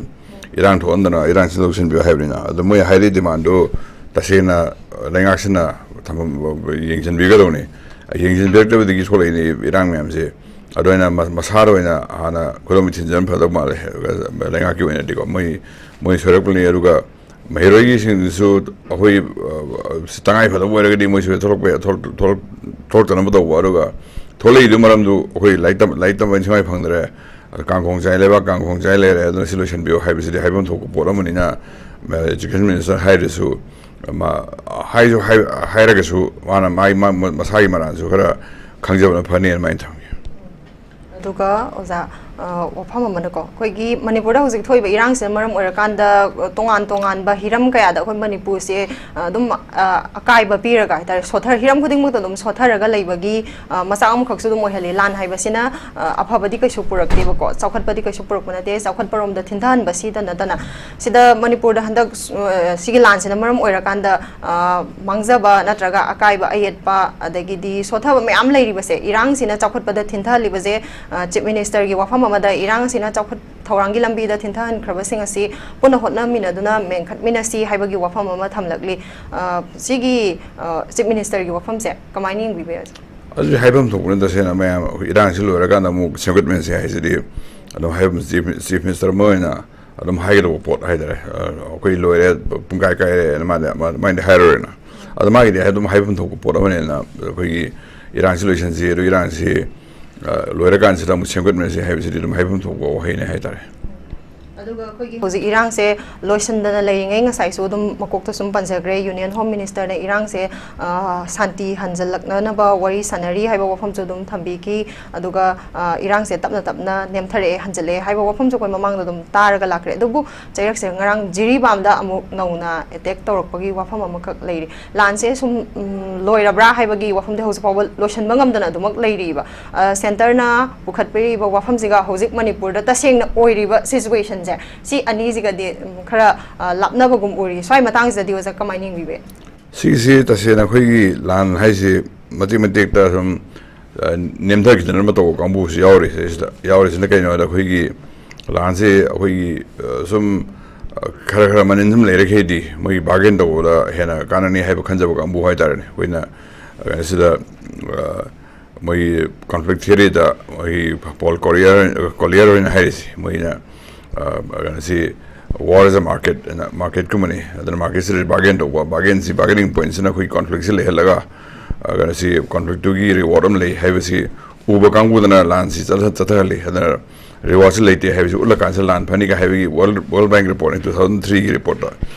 ꯏꯔꯥꯡ ꯊꯣꯛꯍꯟꯗꯅ ꯏꯔꯥꯡ ꯁꯤꯟꯗꯣꯛ ꯁꯤꯟꯕꯤꯌꯨ ꯍꯥꯏꯕꯅꯤꯅ꯫ ꯑꯗꯣ ꯃꯣꯏ ꯍꯥꯏꯔꯤ demandꯗꯨ ꯇꯁꯦꯡꯅ ꯂꯩꯉꯥꯛꯁꯤꯅ ꯊꯝꯐꯝ, ꯌꯦꯡꯁꯤꯟꯕꯤꯒꯗꯧꯅꯤ꯫ ꯌꯦꯡꯁꯤꯟꯕꯤꯔꯛꯇꯕꯗꯒꯤ ꯊꯣꯛꯂꯛꯏꯅꯤ ꯏꯔꯥꯡ ꯃꯌꯥꯝꯁꯦ꯫ ꯑꯗꯨ ꯑꯩꯅ ꯃ-, ꯃꯁꯥꯗ ꯑꯣꯏꯅ ꯍꯥꯟꯅ ꯈꯨꯗꯣꯝꯕꯤ ꯊꯤꯟꯖꯤꯟ ꯐꯗꯧ ꯃꯥꯜꯂꯦ, ꯂꯩꯉꯥꯛꯀꯤ ꯑꯣꯏꯅꯗꯤꯀꯣ꯫ ꯃꯣꯏ, ꯃꯣꯏ ꯁꯣꯏꯔꯛꯄꯅꯤ꯫ ꯑꯗꯨꯒ ꯃꯍꯩꯔꯣꯏꯒꯤꯁꯤꯡꯗꯨꯁꯨ ꯑꯩꯈꯣꯏ, ꯑ, ꯁꯤ ꯇꯉꯥꯏ ꯐꯗꯕ ꯑꯣꯏꯔꯒꯗꯤ ꯃꯣꯏꯁꯨ ꯊꯣꯛꯂꯛꯄ ꯌꯥ-, ꯊꯣꯛꯂꯛ-, ꯊꯣꯛꯂꯛ-, ꯊꯣꯛꯂꯛꯇꯅꯕ ꯇꯧꯕ꯫ ꯑꯗꯨꯒ ꯊꯣꯛꯂꯛꯏꯗꯨ ꯃꯔꯝꯗꯨ ꯑꯩꯈꯣꯏ ꯂꯥꯏꯔꯤꯛ ꯇꯝ-, ꯂꯥꯏꯔꯤꯛ ꯇꯝꯕ ꯏꯟꯊꯤ ꯅꯨꯡꯉꯥꯏ ꯐꯪꯗ꯭ꯔꯦ, ꯑꯗ ꯀꯥꯡꯈꯣꯡ ꯆꯥꯏ, ꯂꯩꯕꯥꯛ ꯀꯥꯡꯈꯣꯡ ꯆꯥꯏ ꯂꯩꯔꯦ, ꯑꯗꯨꯅ ꯁꯤ ꯂꯣꯏꯁꯤꯟꯕꯤꯌꯨ ꯍꯥꯏꯕꯁꯤꯗꯤ ꯍꯥꯏꯐꯝ ꯊꯣꯛꯄ ꯄꯣꯠ ꯑꯃꯅꯤꯅ, ꯑ, education minister ꯍꯥꯏꯔꯁꯨ, ꯃꯥ, ꯍꯥꯏꯁꯨ ꯍꯥꯏ-, ꯍꯥꯏꯔꯒꯁꯨ ꯃꯥꯅ ꯃꯥꯏ-, ꯃꯥ-, ꯃꯁꯥꯒꯤ ꯃꯔꯥꯟꯁꯨ ꯈꯔ ꯈꯪꯖꯕꯅ ꯐꯅꯤ ꯑꯗꯨꯃꯥꯏꯅ ꯊꯝꯒꯦ꯫ ꯑꯗꯨꯒ ꯑꯣꯖꯥ, ꯑ, ꯋꯥꯐꯝ ꯑꯃꯅꯀꯣ, ꯑꯩꯈꯣꯏꯒꯤ ꯃꯅꯤꯄꯨꯔꯗ ꯍꯧꯖꯤꯛ ꯊꯣꯛꯏꯕ ꯏꯔꯥꯡꯁꯤꯅ ꯃꯔꯝ ꯑꯣꯏꯔꯀꯥꯟꯗ, ꯑ, ꯇꯣꯉꯥꯟ ꯇꯣꯉꯥꯟꯕ ꯍꯤꯔꯝ ꯀꯌꯥꯗ ꯑꯩꯈꯣꯏ ꯃꯅꯤꯄꯨꯔꯁꯦ, ꯑ, ꯑꯗꯨꯝ, ꯑ, ꯑꯀꯥꯏꯕ ꯄꯤꯔꯒ ꯍꯥꯏꯇꯥꯔꯦ, ꯁꯣꯊꯔ-, ꯍꯤꯔꯝ ꯈꯨꯗꯤꯡꯃꯛꯇ ꯑꯗꯨꯝ ꯁꯣꯊꯔꯒ ꯂꯩꯕꯒꯤ, ꯑ, ꯃꯆꯥꯛ ꯑꯃꯈꯛꯁꯨ ꯑꯗꯨꯝ ꯑꯣꯏꯍꯜꯂꯤ꯫ ꯂꯥꯟ ꯍꯥꯏꯕꯁꯤꯅ, ꯑ, ꯑꯐꯕꯗꯤ ꯀꯩꯁꯨ ꯄꯨꯔꯛꯇꯦꯕꯀꯣ, ꯆꯥꯎꯈꯠꯄꯗꯤ ꯀꯩꯁꯨ ꯄꯨꯔꯛꯄ ꯅꯠꯇꯦ, ꯆꯥꯎꯈꯠꯄꯔꯣꯝꯗ ꯊꯤꯟꯊꯍꯟꯕ ꯁꯤꯗ ꯅꯠꯇꯅ꯫ ꯁꯤꯗ ꯃꯅꯤꯄꯨꯔꯗ ꯍꯟꯗꯛ, ꯑ, ꯁꯤꯒꯤ ꯂꯥꯟꯁꯤꯅ ꯃꯔꯝ ꯑꯣꯏꯔꯀꯥꯟꯗ, ꯑ, ꯃꯥꯡꯖꯕ ꯅꯠꯇ꯭ꯔꯒ ꯑꯀꯥꯏꯕ ꯑꯌꯦꯠꯄ, ꯑꯗꯒꯤꯗꯤ ꯁꯣꯊꯕ ꯃꯌꯥꯝ ꯂꯩꯔꯤꯕꯁꯦ, ꯏꯔꯥꯡꯁꯤꯅ ꯆꯥꯎꯈꯠꯄꯗ ꯊꯤꯟꯊꯍꯜꯂꯤꯕꯁꯦ, ꯑ, Chief Ministerꯒꯤ ꯋꯥꯐꯝ ꯑꯃꯗ ꯏꯔꯥꯡꯁꯤꯅ ꯆꯥꯎꯈꯠ-, ꯊꯧꯔꯥꯡꯒꯤ ꯂꯝꯕꯤꯗ ꯊꯤꯟꯊꯍꯟꯈ꯭ꯔꯕꯁꯤꯡ ꯑꯁꯤ ꯄꯨꯟꯅ ꯍꯣꯠꯅꯃꯤꯟꯅꯗꯨꯅ ꯃꯦꯟꯈꯠꯃꯤꯟꯅꯁꯤ ꯍꯥꯏꯕꯒꯤ ꯋꯥꯐꯝ ꯑꯃ ꯊꯝꯂꯛꯂꯤ꯫ ꯑ, ꯁꯤꯒꯤ, ꯑ, Chief Ministerꯒꯤ ꯋꯥꯐꯝꯁꯦ ꯀꯃꯥꯏꯅ ꯌꯦꯡꯕꯤꯕ ꯌꯥꯏ? ꯑꯗꯨꯗꯤ ꯍꯥꯏꯐꯝ ꯊꯣꯛꯄꯅꯤ, ꯇꯁꯦꯡꯅ ꯃꯌꯥꯝ ꯑꯩꯈꯣꯏ ꯏꯔꯥꯡꯁꯤ ꯂꯣꯏꯔꯀꯥꯟꯗ ꯑꯃꯨꯛ ꯁꯦꯝꯒꯠꯃꯤꯟꯅꯁꯤ ꯍꯥꯏꯁꯤꯗꯤ ꯑꯗꯨꯝ ꯍꯥꯏꯐꯝ Chief, Chief Minister ꯑꯃ ꯑꯣꯏꯅ ꯑꯗꯨꯝ ꯍꯥꯏꯒꯗꯧꯕ ꯄꯣꯠ ꯍꯥꯏꯇꯥꯔꯦ꯫ ꯑ, ꯑꯩꯈꯣꯏ ꯂꯣꯏꯔꯦ, ꯄꯨꯡ ꯀꯥꯏ ꯀꯥꯏꯔꯦꯅ ꯃꯥꯗꯤ, ꯃꯥ-, ꯃꯥꯏꯗꯤ ꯍꯥꯏꯔꯔꯣꯏꯅ꯫ ꯑꯗꯣ ꯃꯥꯒꯤꯗꯤ ꯑꯗꯨꯝ ꯍꯥꯏꯐꯝ ꯊꯣꯛꯄ ꯄꯣꯠ ꯑꯃꯅꯦꯅ, ꯑꯩꯈꯣꯏꯒꯤ ꯏꯔꯥꯡꯁꯤ ꯂꯣꯏꯁꯤꯟꯁꯤ, ꯑꯗꯨ ꯏꯔꯥꯡꯁꯤ, ꯑ, ꯂꯣꯏꯔꯀꯥꯟꯁꯤꯗ ꯑꯃꯨꯛ ꯁꯦꯝꯒꯠꯃꯤꯟꯅꯁꯤ ꯍꯥꯏꯕꯁꯤꯗꯤ ꯑꯗꯨꯝ ꯍꯥꯏꯐꯝ ꯊꯣꯛꯄ ꯋꯥꯍꯩꯅꯦ ꯍꯥꯏꯇꯥꯔꯦ꯫ ꯑꯗꯨꯒ ꯑꯩꯈꯣꯏꯒꯤ ꯍꯧꯖꯤꯛ ꯏꯔꯥꯡꯁꯦ ꯂꯣꯏꯁꯤꯟꯗꯅ ꯂꯩꯔꯤꯉꯩ, ꯉꯁꯥꯏꯁꯨ ꯑꯗꯨꯝ ꯃꯀꯣꯛꯇ ꯁꯨꯝ ꯄꯟꯖꯈ꯭ꯔꯦ, Union Home Minister ꯅ ꯏꯔꯥꯡꯁꯦ, ꯑ, ꯁꯥꯟꯇꯤ ꯍꯟꯖꯜꯂꯛꯅꯅꯕ ꯋꯥꯔꯤ ꯁꯥꯟꯅꯔꯤ ꯍꯥꯏꯕ ꯋꯥꯐꯝꯁꯨ ꯑꯗꯨꯝ ꯊꯝꯕꯤꯈꯤ꯫ ꯑꯗꯨꯒ, ꯑ, ꯏꯔꯥꯡꯁꯦ ꯇꯞꯅ ꯇꯞꯅ ꯅꯦꯝꯊꯔꯛꯑꯦ, ꯍꯟꯖꯜꯂꯛꯑꯦ ꯍꯥꯏꯕ ꯋꯥꯐꯝꯁꯨ ꯑꯩꯈꯣꯏ ꯃꯃꯥꯡꯗ ꯑꯗꯨꯝ ꯇꯥꯔꯒ ꯂꯥꯛꯈ꯭ꯔꯦ꯫ ꯑꯗꯨꯕꯨ ꯆꯩꯔꯛꯁꯦ ꯉꯔꯥꯡ ꯖꯤꯔꯤꯕꯥꯝꯗ ꯑꯃꯨꯛ ꯅꯧꯅ attack ꯇꯧꯔꯛꯄꯒꯤ ꯋꯥꯐꯝ ꯑꯃꯈꯛ ꯂꯩꯔꯤ꯫ ꯂꯥꯟꯁꯦ ꯁꯨꯝ, ꯎꯝ, ꯂꯣꯏꯔꯕ꯭ꯔꯥ ꯍꯥꯏꯕꯒꯤ ꯋꯥꯐꯝꯗꯤ ꯍꯧꯖꯤꯛ ꯐꯥꯎꯕ ꯂꯣꯏꯁꯤꯟꯕ ꯉꯝꯗꯅ ꯑꯗꯨꯃꯛ ꯂꯩꯔꯤꯕ꯫ ꯑ, centre ꯅ ꯄꯨꯈꯠꯄꯤꯔꯤꯕ ꯋꯥꯐꯝꯁꯤꯒ ꯍꯧꯖꯤꯛ ꯃꯅꯤꯄꯨꯔꯗ ꯇꯁꯦꯡꯅ ꯑꯣꯏꯔꯤꯕ situation ꯁꯦ, ꯁꯤ ꯑꯅꯤꯁꯤꯒꯗꯤ, ꯎꯝ, ꯈꯔ, ꯑ, ꯂꯥꯞꯅꯕꯒꯨꯝ ꯎꯔꯤ꯫ ꯁ꯭ꯋꯥꯏ ꯃꯇꯥꯡꯁꯤꯗꯗꯤ ꯑꯣꯖꯥ ꯀꯃꯥꯏꯅ ꯌꯦꯡꯕꯤꯕ? ꯁꯤꯒꯤꯁꯤ ꯇꯁꯦꯡꯅ ꯑꯩꯈꯣꯏꯒꯤ ꯂꯥꯟ ꯍꯥꯏꯁꯤ ꯃꯇꯦꯛ ꯃꯇꯦꯛꯇ ꯁꯨꯝ, ꯑ, ꯅꯦꯝꯊꯈꯤꯗꯅ ꯇꯧꯕ ꯀꯥꯡꯕꯨꯁꯨ ꯌꯥꯎꯔꯤ꯫ ꯁꯤꯗꯩꯁꯤꯗ ꯌꯥꯎꯔꯤꯁꯤꯅ ꯀꯩꯅꯣ ꯍꯥꯏꯗ, ꯑꯩꯈꯣꯏꯒꯤ ꯂꯥꯟꯁꯤ ꯑꯩꯈꯣꯏꯒꯤ, ꯑ, ꯁꯨꯝ, ꯑ, ꯈꯔ ꯈꯔ ꯃꯅꯤꯟ ꯁꯨꯝ ꯂꯩꯔꯈꯩꯗꯤ ꯃꯣꯏꯒꯤ bargain ꯇꯧꯕꯗ ꯍꯦꯟꯅ ꯀꯥꯟꯅꯅꯤ ꯍꯥꯏꯕ ꯈꯟꯖꯕ ꯀꯥꯡꯕꯨ ꯍꯥꯏꯇꯥꯔꯦꯅꯦ꯫ ꯑꯩꯈꯣꯏꯅ, ꯑ, ꯁꯤꯗ, ꯑ, ꯃꯣꯏꯒꯤ conflict theory ꯗ ꯃꯣꯏꯒꯤ Paul Collier, Collier ꯍꯣꯏꯅ ꯍꯥꯏꯔꯤꯁꯤ, ꯃꯣꯏꯅ, ꯑ, ꯀꯩꯅꯣꯁꯤ, war is a market ꯍꯥꯏꯅ, market ꯀꯨꯝꯕꯅꯤ꯫ ꯑꯗꯨꯅ market ꯁꯤꯗ bargain ꯇꯧꯕ, bargain ꯁꯤ, bargaining point ꯁꯤꯅ ꯑꯩꯈꯣꯏ conflict ꯁꯤ ꯂꯩꯍꯜꯂꯒ, ꯑ, ꯀꯩꯅꯣꯁꯤ, conflict ꯇꯨꯒꯤ reward ꯑꯃ ꯂꯩ ꯍꯥꯏꯕꯁꯤ ꯎꯕ ꯀꯥꯡꯕꯨꯗꯨꯅ ꯂꯥꯟꯁꯤ ꯆꯠꯊ-, ꯆꯠꯊꯍꯜꯂꯤ꯫ ꯑꯗꯨꯅ reward ꯁꯤ ꯂꯩꯇꯦ ꯍꯥꯏꯕꯁꯤ ꯎꯠꯂꯀꯥꯟꯁꯤꯗ ꯂꯥꯟ ꯐꯅꯤꯒ ꯍꯥꯏꯕꯒꯤ World, World Bank report ꯅꯤ, two thousand three ꯒꯤ report ꯇ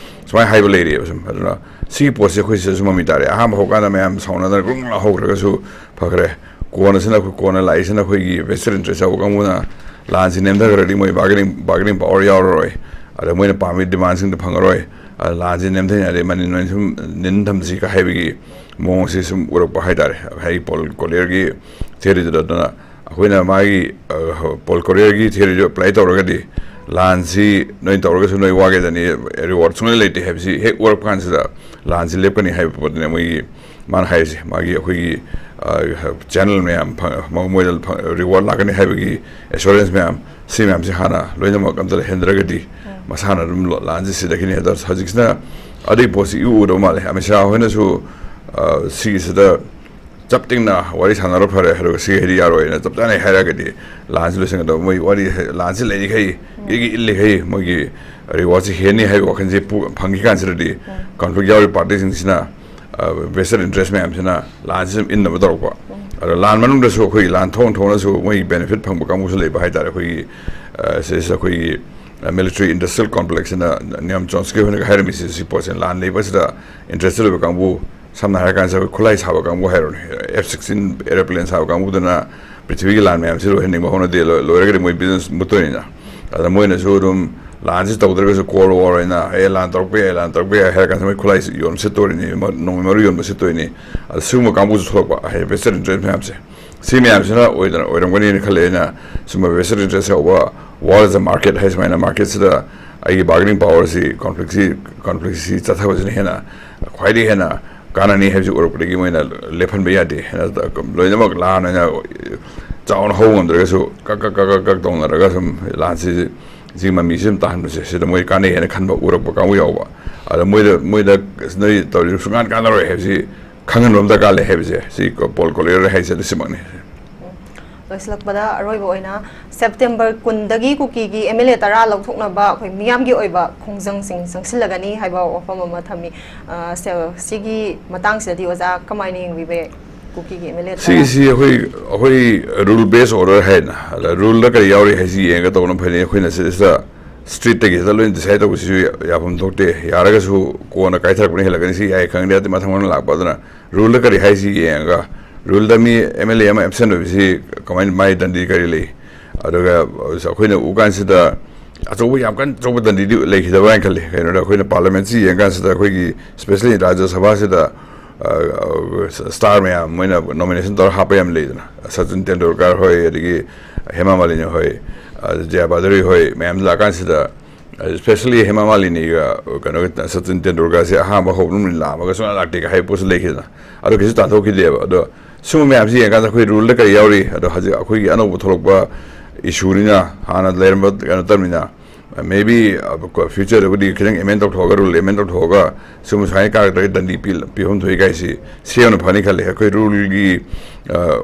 ꯁꯨꯃꯥꯏꯅ ꯍꯥꯏꯕ ꯂꯩꯔꯤꯑꯕ ꯁꯨꯝ꯫ ꯑꯗꯨꯅ ꯁꯤꯒꯤ ꯄꯣꯠꯁꯤ ꯑꯩꯈꯣꯏ ꯁꯤꯗꯁꯨ ꯃꯃꯤ ꯇꯥꯔꯦ꯫ ꯑꯍꯥꯟꯕ ꯍꯧꯔꯀꯥꯟꯗ ꯃꯌꯥꯝ ꯁꯥꯎꯅꯗꯅ ꯒ꯭ꯔꯨꯡ ꯂꯥꯎ ꯍꯧꯈ꯭ꯔꯒꯁꯨ ꯐꯈ꯭ꯔꯦ꯫ ꯀꯣꯟꯅꯁꯤꯅ ꯑꯩꯈꯣꯏ, ꯀꯣꯟꯅ ꯂꯥꯛꯏꯁꯤꯅ ꯑꯩꯈꯣꯏꯒꯤ vested interest ꯌꯥꯎꯕ ꯀꯥꯡꯕꯨꯅ ꯂꯥꯟꯁꯤ ꯅꯦꯝꯊꯈ꯭ꯔꯗꯤ ꯃꯣꯏ bargaining, bargaining power ꯌꯥꯎꯔꯔꯣꯏ꯫ ꯑꯗ ꯃꯣꯏꯅ ꯄꯥꯝꯃꯤ demand ꯁꯤꯡꯗꯣ ꯐꯪꯉꯔꯣꯏ꯫ ꯑꯗ ꯂꯥꯟꯁꯤ ꯅꯦꯝꯊꯩ ꯍꯥꯏꯔꯗꯤ ꯃꯅꯤꯟ ꯑꯣꯏꯅ ꯁꯨꯝ ꯅꯤꯟ ꯊꯝꯁꯤ ꯀ ꯍꯥꯏꯕꯒꯤ ꯃꯑꯣꯡꯁꯤ ꯁꯨꯝ ꯎꯔꯛꯄ ꯍꯥꯏꯇꯥꯔꯦ꯫ ꯍꯥꯏꯗꯤ Paul Collier ꯒꯤ theory ꯗꯨꯗ꯫ ꯑꯗꯨꯅ ꯑꯩꯈꯣꯏꯅ ꯃꯥꯒꯤ, ꯑ, Paul Collier ꯒꯤ theory ꯗꯨ apply ꯇꯧꯔꯒꯗꯤ ꯂꯥꯟꯁꯤ ꯅꯣꯏ ꯇꯧꯔꯒꯁꯨ ꯅꯣꯏ ꯋꯥꯒꯗꯅꯤ, reward ꯁꯨꯡꯂꯩ ꯂꯩꯇꯦ ꯍꯥꯏꯕꯁꯤ ꯍꯦꯛ ꯎꯔꯛꯄ ꯀꯥꯟꯁꯤꯗ ꯂꯥꯟꯁꯤ ꯂꯦꯞꯀꯅꯤ ꯍꯥꯏꯕ ꯄꯣꯠꯇꯨꯅꯦ ꯃꯣꯏꯒꯤ, ꯃꯥꯅ ꯍꯥꯏꯔꯤꯁꯦ꯫ ꯃꯥꯒꯤ ꯑꯩꯈꯣꯏꯒꯤ, ꯑ, channel ꯃꯌꯥꯝ ꯐ-, ꯃ-, ꯃꯣꯏꯗ ꯐ-, reward ꯂꯥꯛꯀꯅꯤ ꯍꯥꯏꯕꯒꯤ assurance ꯃꯌꯥꯝ, ꯁꯤ ꯃꯌꯥꯝꯁꯤ ꯍꯥꯟꯅ ꯂꯣꯏꯅꯃꯛ ꯑꯝꯇ ꯂꯩꯍꯟꯗ꯭ꯔꯒꯗꯤ ꯎꯝ꯫ ꯃꯁꯥꯅ ꯑꯗꯨꯝ ꯂꯣ-, ꯂꯥꯟꯁꯤ ꯁꯤꯗꯈꯤꯅꯤ꯫ ꯑꯗꯣ ꯍꯧꯖꯤꯛꯁꯤꯅ ꯑꯗꯨꯒꯤ ꯄꯣꯠꯁꯤ ꯏꯎ ꯎꯗꯕ ꯃꯥꯜꯂꯦ꯫ ꯑꯃꯤꯠ ꯁꯥꯍ ꯍꯣꯏꯅꯁꯨ, ꯑ, ꯁꯤꯒꯤꯁꯤꯗ ꯆꯞ ꯇꯤꯡꯅ ꯋꯥꯔꯤ ꯁꯥꯟꯅꯔ ꯐꯔꯦ, ꯑꯗꯨꯒ ꯁꯤ ꯍꯥꯏꯗꯤ ꯌꯥꯔꯣꯏꯅ ꯆꯞ ꯆꯥꯅ ꯍꯥꯏꯔꯒꯗꯤ ꯂꯥꯟꯁꯤ ꯂꯣꯏꯁꯤꯟꯒꯗꯕ꯫ ꯃꯣꯏ ꯋꯥꯔꯤ, ꯂꯥꯟꯁꯤ ꯂꯩꯔꯤꯈꯩ, ꯏꯒꯤ ꯏꯜꯂꯤꯈꯩ ꯃꯣꯏꯒꯤ ꯔꯤꯋꯥꯔꯗꯁꯤ ꯍꯦꯟꯅꯤ ꯍꯥꯏꯕ ꯋꯥꯈꯜꯁꯦ ꯄꯨ-, ꯐꯪꯈꯤ ꯀꯥꯟꯁꯤꯗꯗꯤ ꯀꯟꯐ꯭ꯂꯤꯛ ꯌꯥꯎꯔꯤꯕ ꯄꯥꯔꯇꯤꯁꯤꯡꯁꯤꯅ, ꯕꯦꯁꯇꯦꯠ ꯏꯟꯇꯔꯦꯁ ꯃꯌꯥꯝꯁꯤꯅ ꯂꯥꯟꯁꯤ ꯑꯗꯨꯝ ꯏꯟꯅꯕ ꯇꯧꯔꯛꯄ꯫ ꯑꯗꯣ ꯂꯥꯟ ꯃꯅꯨꯡꯗꯁꯨ ꯑꯩꯈꯣꯏꯒꯤ ꯂꯥꯟ ꯊꯣꯡ ꯊꯣꯡꯅꯁꯨ ꯃꯣꯏꯒꯤ ꯕꯦꯅꯤꯐꯤꯠ ꯐꯪꯕ ꯀꯥꯡꯕꯨꯁꯨ ꯂꯩꯕ ꯍꯥꯏꯇꯥꯔꯦ꯫ ꯑꯩꯈꯣꯏꯒꯤ, ꯑ, ꯁꯤꯁꯤꯗ ꯑꯩꯈꯣꯏꯒꯤ, ꯑ, ꯃꯤꯂꯤꯇꯔꯤ ꯏꯟꯗꯁꯇ꯭ꯔꯤꯌꯦꯜ ꯀꯣꯝꯄ꯭ꯂꯦꯛꯁꯁꯤꯅ ꯅꯤꯌꯝ ꯆꯣꯝꯁꯀꯤ ꯍꯣꯏꯅꯒ ꯍꯥꯏꯔꯝꯃꯤꯁꯤ, ꯁꯤ ꯄꯣꯠꯁꯦ ꯂꯥꯟ ꯂꯩꯕꯁꯤꯗ ꯏꯟꯇꯔꯦꯁꯇꯦꯠ ꯑꯣꯏꯕ ꯀꯥꯡꯕꯨ, ꯁꯝꯅ ꯍꯥꯏꯔꯀꯥꯟꯁꯤꯗ ꯑꯩꯈꯣꯏ ꯈꯨꯠꯂꯥꯏ ꯁꯥꯕ ꯀꯥꯡꯕꯨ ꯍꯥꯏꯔꯣꯅꯦ, ꯑꯦꯐ ꯁꯤꯛꯁꯇꯤꯟ ꯑꯦꯔꯣꯄ꯭ꯂꯦꯟ ꯁꯥꯕ ꯀꯥꯡꯕꯨꯗꯨꯅ ꯄ꯭ꯔꯤꯊꯤꯕꯤꯒꯤ ꯂꯥꯟ ꯃꯌꯥꯝꯁꯤ ꯂꯣꯏꯍꯟꯅꯤꯡꯕ ꯍꯧꯅꯗꯦ, ꯂꯣꯏ-, ꯂꯣꯏꯔꯒꯗꯤ ꯃꯣꯏ ꯕꯤꯖꯤꯅꯦꯁ ꯃꯨꯠꯇꯣꯏꯅꯤꯅ꯫ ꯑꯗ ꯃꯣꯏꯅꯁꯨ ꯑꯗꯨꯝ ꯂꯥꯟꯁꯤ ꯇꯧꯗ꯭ꯔꯒꯁꯨ ꯀꯣꯜ ꯋꯥꯔ ꯑꯣꯏꯅ, "ꯑꯦ, ꯂꯥꯟ ꯇꯧꯔꯛꯄ ꯌꯥꯏ, ꯂꯥꯟ ꯇꯧꯔꯛꯄ ꯌꯥꯏ" ꯍꯥꯏꯔ ꯀꯥꯟꯗ ꯃꯣꯏ ꯈꯨꯠꯂꯥꯏꯁꯤ ꯌꯣꯟꯕ ꯁꯤꯠꯇꯣꯔꯤꯅꯤ, ꯃ-, ꯅꯣꯡꯃꯩ ꯃꯔꯨ ꯌꯣꯟꯕ ꯁꯤꯠꯇꯣꯏꯅꯤ꯫ ꯑꯗ ꯁꯤꯒꯨꯝꯕ ꯀꯥꯡꯕꯨꯁꯨ ꯊꯣꯛꯂꯛꯄ, ꯍꯥꯏꯗꯤ ꯕꯦꯁꯇꯦꯠ ꯏꯟꯇꯔꯦꯁ ꯃꯌꯥꯝꯁꯦ, ꯁꯤ ꯃꯌꯥꯝꯁꯤꯅ ꯑꯣꯏꯗꯅ, ꯑꯣꯏꯔꯝꯒꯅꯤꯅ ꯈꯜꯂꯦ ꯑꯩꯅ꯫ ꯁꯨꯝꯕ ꯕꯦꯁꯇꯦꯠ ꯏꯟꯇꯔꯦꯁ ꯌꯥꯎꯕ, ꯋꯥꯔ ꯏꯁ ꯑ ꯃꯥꯔꯀꯦꯠ ꯍꯥꯏ ꯁꯨꯃꯥꯏꯅ, ꯃꯥꯔꯀꯦꯠꯁꯤꯗ ꯑꯩꯒꯤ ꯕꯥꯔꯒꯦꯅꯤꯡ ꯄꯥꯋꯔꯁꯤ, ꯀꯣꯟꯐ꯭ꯂꯤꯛꯁꯤ, ꯀꯣꯟꯐ꯭ꯂꯤꯛꯁꯤ ꯆꯠꯊꯕꯁꯤꯅ ꯍꯦꯟꯅ, ꯈ꯭ꯋꯥꯏꯗꯒꯤ ꯍꯦꯟꯅ ꯀꯥꯟꯅꯅꯤ ꯍꯥꯏꯕꯁꯤ ꯎꯔꯛꯄꯗꯒꯤ ꯃꯣꯏꯅ ꯂꯦꯞꯍꯟꯕ ꯌꯥꯗꯦ ꯍꯥꯏꯅ, ꯂꯣꯏꯅꯃꯛ ꯂꯥꯟ ꯑꯣꯏꯅ ꯆꯥꯎꯅ ꯍꯧꯕ ꯉꯝꯗ꯭ꯔꯒꯁꯨ ꯀꯛ ꯀꯛ ꯀꯛ ꯀꯛ ꯀꯛ ꯇꯧꯅꯔꯒ ꯁꯨꯝ ꯂꯥꯟꯁꯤ, ꯁꯤ ꯃꯃꯤꯁꯤ ꯑꯗꯨꯝ ꯇꯥꯍꯟꯕꯁꯦ, ꯁꯤꯗ ꯃꯣꯏ ꯀꯥꯟꯅꯩ ꯍꯥꯏꯅ ꯈꯟꯕ ꯎꯔꯛꯄ ꯀꯥꯡꯕꯨ ꯌꯥꯎꯕ꯫ ꯑꯗ ꯃꯣꯏꯗ, ꯃꯣꯏꯗ "ꯅꯣꯏ ꯇꯧꯔꯤꯗꯨ ꯁꯨꯡꯀꯥꯟ ꯀꯥꯟꯅꯔꯣꯏ" ꯍꯥꯏꯕꯁꯤ ꯈꯪꯍꯟꯕ ꯑꯃ ꯗꯔꯀꯥꯔ ꯂꯩ ꯍꯥꯏꯕꯁꯦ, ꯁꯤ ꯄꯣꯜ ꯀꯣꯂꯤꯌꯔ ꯍꯥꯏꯁꯦ ꯑꯗꯨ ꯁꯤꯃꯛꯅꯤ꯫ ꯂꯣꯏꯁꯤꯜꯂꯛꯄꯗ ꯑꯔꯣꯏꯕ ꯑꯣꯏꯅ ꯁꯦꯞꯇꯦꯝꯕꯔ ꯀꯨꯟꯗꯒꯤ ꯀꯨꯀꯤꯒꯤ ꯑꯦꯝ ꯑꯦꯜ ꯑꯦ ꯇꯔꯥ ꯂꯧꯊꯣꯛꯅꯕ ꯑꯩꯈꯣꯏ ꯃꯤꯌꯥꯝꯒꯤ ꯑꯣꯏꯕ ꯈꯣꯡꯖꯪꯁꯤꯡ ꯆꯪꯁꯤꯜꯂꯒꯅꯤ ꯍꯥꯏꯕ ꯋꯥꯐꯝ ꯑꯃ ꯊꯝꯃꯤ꯫ ꯑ, ꯁꯦ-, ꯁꯤꯒꯤ ꯃꯇꯥꯡꯁꯤꯗꯗꯤ ꯑꯣꯖꯥ ꯀꯃꯥꯏꯅ ꯌꯦꯡꯕꯤꯕ ꯌꯥꯏ? ꯀꯨꯀꯤꯒꯤ ꯑꯦꯝ ꯑꯦꯜ ꯑꯦ ꯇꯔꯥ꯫ ꯁꯤꯁꯤ ꯑꯩꯈꯣꯏ, ꯑꯩꯈꯣꯏ ꯔꯨꯜ ꯕꯦꯁ ꯑꯣꯔꯗꯔ ꯍꯥꯏꯅ, ꯑꯗ ꯔꯨꯜꯗ ꯀꯔꯤ ꯌꯥꯎꯔꯤ ꯍꯥꯏꯁꯤ ꯌꯦꯡꯉꯒ ꯇꯧꯕꯅ ꯐꯩꯅꯤ꯫ ꯑꯩꯈꯣꯏꯅ ꯁꯤꯗ ꯁ꯭ꯇ꯭ꯔꯤꯠꯇꯒꯤ ꯍꯦꯛꯇ ꯂꯣꯏꯅ ꯗꯤꯁꯥꯏꯠ ꯇꯧꯕꯁꯤꯁꯨ ꯌꯥꯐꯝ ꯊꯣꯛꯇꯦ꯫ ꯌꯥꯔꯒꯁꯨ ꯀꯣꯟꯅ ꯀꯥꯏꯊꯔꯛꯄꯅ ꯍꯦꯜꯂꯛꯀꯅꯤ꯫ ꯁꯤ ꯌꯥꯏ ꯈꯪꯗꯦ, ꯑꯗꯨ ꯃꯊꯪ ꯃꯊꯪ ꯂꯥꯛꯄ꯫ ꯑꯗꯨꯅ ꯔꯨꯜꯗ ꯀꯔꯤ ꯍꯥꯏꯁꯤ ꯌꯦꯡꯉꯒ, ꯔꯨꯜꯗ ꯃꯤ ꯑꯦꯝ ꯑꯦꯜ ꯑꯦ ꯑꯃ ꯑꯦꯕꯁꯦꯟ ꯑꯣꯏꯕꯁꯤ ꯀꯃꯥꯏꯅ, ꯃꯥꯒꯤ ꯗꯟꯗꯤ ꯀꯔꯤ ꯂꯩ? ꯑꯗꯨꯒ ꯑꯩꯈꯣꯏꯅ ꯎ ꯀꯥꯟꯁꯤꯗ ꯑꯆꯧꯕ, ꯌꯥꯝ ꯀꯟꯅ ꯑꯆꯧꯕ ꯗꯟꯗꯤꯗꯤ ꯂꯩꯈꯤꯗꯕ꯭ꯔꯥ ꯍꯥꯏꯅ ꯈꯜꯂꯤ꯫ ꯀꯩꯅꯣꯗ ꯑꯩꯈꯣꯏꯅ ꯄꯥꯔꯂꯤꯌꯥꯃꯦꯟꯁꯤ ꯌꯦꯡ ꯀꯥꯟꯁꯤꯗ ꯑꯩꯈꯣꯏꯒꯤ, ꯏꯁꯄꯦꯁꯦꯜꯂꯤ ꯔꯥꯖ꯭ꯌ ꯁꯚꯥꯁꯤꯗ, ꯑ, ꯁ꯭ꯇꯥꯔ ꯃꯌꯥꯝ ꯃꯣꯏꯅ ꯅꯣꯃꯤꯅꯦꯁꯟ ꯇꯧꯔꯒ ꯍꯥꯞꯄ ꯌꯥꯝ ꯂꯩꯗꯅ, ꯁꯆꯤꯟ ꯇꯦꯟꯗꯨꯜꯀꯔ ꯍꯣꯏ, ꯑꯗꯒꯤ ꯍꯦꯃꯥ ꯃꯥꯂꯤꯅꯤ ꯍꯣꯏ, ꯑ, ꯖꯌꯥ ꯕꯥꯗꯨꯔꯤ ꯍꯣꯏ ꯃꯌꯥꯝ ꯂꯥꯛꯀꯥꯟꯁꯤꯗ, ꯏꯁꯄꯦꯁꯦꯜꯂꯤ ꯍꯦꯃꯥ ꯃꯥꯂꯤꯅꯤꯒ ꯀꯩꯅꯣꯒ, ꯁꯆꯤꯟ ꯇꯦꯟꯗꯨꯜꯀꯔꯁꯦ ꯑꯍꯥꯟꯕ ꯍꯧꯕ ꯅꯨꯃꯤꯠ ꯂꯥꯛꯑꯝꯃꯒ ꯁꯨꯡꯂꯥꯛ ꯂꯥꯛꯇꯦꯒ ꯍꯥꯏꯕ ꯄꯣꯠꯁꯨ ꯂꯩꯈꯤꯗꯅ, ꯑꯗꯣ ꯀꯩꯁꯨ ꯇꯥꯟꯊꯣꯛꯈꯤꯗꯦꯕ꯫ ꯑꯗꯣ ꯁꯤꯒꯨꯝꯕ ꯃꯌꯥꯝꯁꯤ ꯌꯦꯡꯀꯥꯟꯗ ꯑꯩꯈꯣꯏ ꯔꯨꯜꯗ ꯀꯔꯤ ꯌꯥꯎꯔꯤ? ꯑꯗꯣ ꯍꯧꯖꯤꯛ ꯑꯩꯈꯣꯏꯒꯤ ꯑꯅꯧꯕ ꯊꯣꯛꯂꯛꯄ ꯏꯁꯨꯅꯤꯅ, ꯍꯥꯟꯅ ꯂꯩꯔꯝꯕ ꯀꯩꯅꯣ ꯅꯠꯇꯕꯅꯤꯅ, Maybe futureꯗꯕꯨꯗꯤ ꯈꯤꯇꯪ amend ꯇꯧꯊꯣꯛꯑꯒ, rule amend ꯇꯧꯊꯣꯛꯑꯒ ꯁꯨꯝ ꯁꯨꯃꯥꯏꯅ ꯀꯥꯔꯛꯇ꯭ꯔꯒꯗꯤ ꯗꯟꯗꯤ ꯄꯤ- ꯄꯤꯐꯝ ꯊꯣꯛꯏ ꯀꯥꯏꯁꯤ ꯁꯦꯝꯕꯅ ꯐꯅꯤ ꯈꯜꯂꯦ꯫ ꯑꯩꯈꯣꯏ ruleꯒꯤ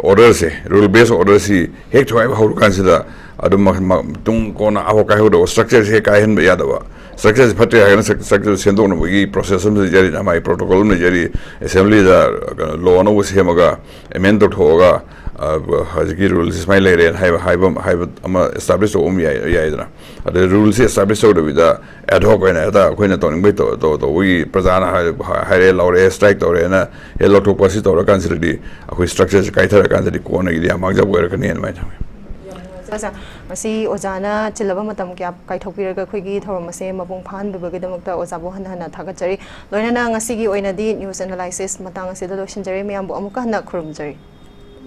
orderꯁꯦ, rule based orderꯁꯤ ꯍꯦꯛ ꯊꯨꯒꯥꯏꯕ ꯍꯧꯔꯀꯥꯟꯁꯤꯗ ꯑꯗꯨꯝ ꯃ- ꯃ- ꯇꯨꯡ ꯀꯣꯟꯅ ꯑꯃꯐꯥꯎ ꯀꯥꯏꯍꯧꯗꯕ, structureꯁꯦ ꯍꯦꯛ ꯀꯥꯏꯍꯟꯕ ꯌꯥꯗꯕ꯫ Structureꯁꯦ ꯐꯠꯇ꯭ꯔꯦ ꯍꯥꯏꯔꯒꯅ structureꯗꯨ ꯁꯦꯝꯗꯣꯛꯅꯕꯒꯤ process ꯑꯃꯁꯨ ꯂꯩꯖꯔꯤꯅ, ꯃꯥꯒꯤ protocol ꯑꯃ ꯂꯩꯖꯔꯤ꯫ Assemblyꯗ ꯀꯩꯅꯣ law ꯑꯅꯧꯕ ꯁꯦꯝꯃꯒ amend ꯇꯧꯊꯣꯛꯑꯒ, ꯑ, ꯍꯧꯖꯤꯛꯀꯤ ruleꯁꯤ ꯁꯨꯃꯥꯏꯅ ꯂꯩꯔꯦꯅ ꯍꯥꯏꯕ, ꯍꯥꯏꯕ, ꯍꯥꯏꯕ ꯑꯃ establish ꯇꯧꯕ ꯑꯃ ꯌꯥꯏ, ꯌꯥꯏꯗꯅ꯫ ꯑꯗꯩ ruleꯁꯤ establish ꯇꯧꯗꯕꯤꯗ ad hoc ꯑꯣꯏꯅ ꯍꯦꯛꯇ ꯑꯩꯈꯣꯏꯅ ꯇꯧꯅꯤꯡꯕꯩ ꯇꯧ-, ꯇꯧ-, ꯇꯧꯕꯒꯤ, ꯄ꯭ꯔꯖꯥꯅ ꯍꯥꯏ-, ꯍꯥꯏꯔꯦ ꯂꯧꯔꯦ, strike ꯇꯧꯔꯦꯅ ꯍꯦꯛ ꯂꯧꯊꯣꯛꯄ ꯑꯁꯤ ꯇꯧꯔꯀꯥꯟꯁꯤꯗꯗꯤ ꯑꯩꯈꯣꯏ structureꯁꯤ ꯀꯥꯏꯊꯔꯀꯥꯟꯗꯗꯤ ꯀꯣꯟꯅꯒꯤꯗꯤ ꯌꯥꯝ ꯃꯥꯡꯖꯕ ꯑꯣꯏꯔꯛꯀꯅꯤ ꯑꯗꯨꯃꯥꯏꯅ ꯊꯝꯃꯤ꯫ ꯑꯣꯖꯥ, ꯉꯁꯤ ꯑꯣꯖꯥꯅ ꯆꯤꯜꯂꯕ ꯃꯇꯝ ꯀꯌꯥ ꯀꯥꯏꯊꯣꯛꯄꯤꯔꯒ ꯑꯩꯈꯣꯏꯒꯤ ꯊꯧꯔꯝ ꯑꯁꯦ ꯃꯄꯨꯡ ꯐꯥꯍꯟꯕꯤꯕꯒꯤꯗꯃꯛꯇ ꯑꯣꯖꯥꯕꯨ ꯍꯟꯅ ꯍꯟꯅ ꯊꯥꯒꯠꯆꯔꯤ꯫ ꯂꯣꯏꯅꯅ ꯉꯁꯤꯒꯤ ꯑꯣꯏꯅꯗꯤ news analysis ꯃꯇꯥꯡ ꯑꯁꯤꯗ ꯂꯣꯏꯁꯤꯟꯖꯔꯦ꯫ ꯃꯌꯥꯝꯕꯨ ꯑꯃꯨꯛꯀ ꯍꯟꯅ ꯈꯨꯔꯨꯝꯖꯔꯤ꯫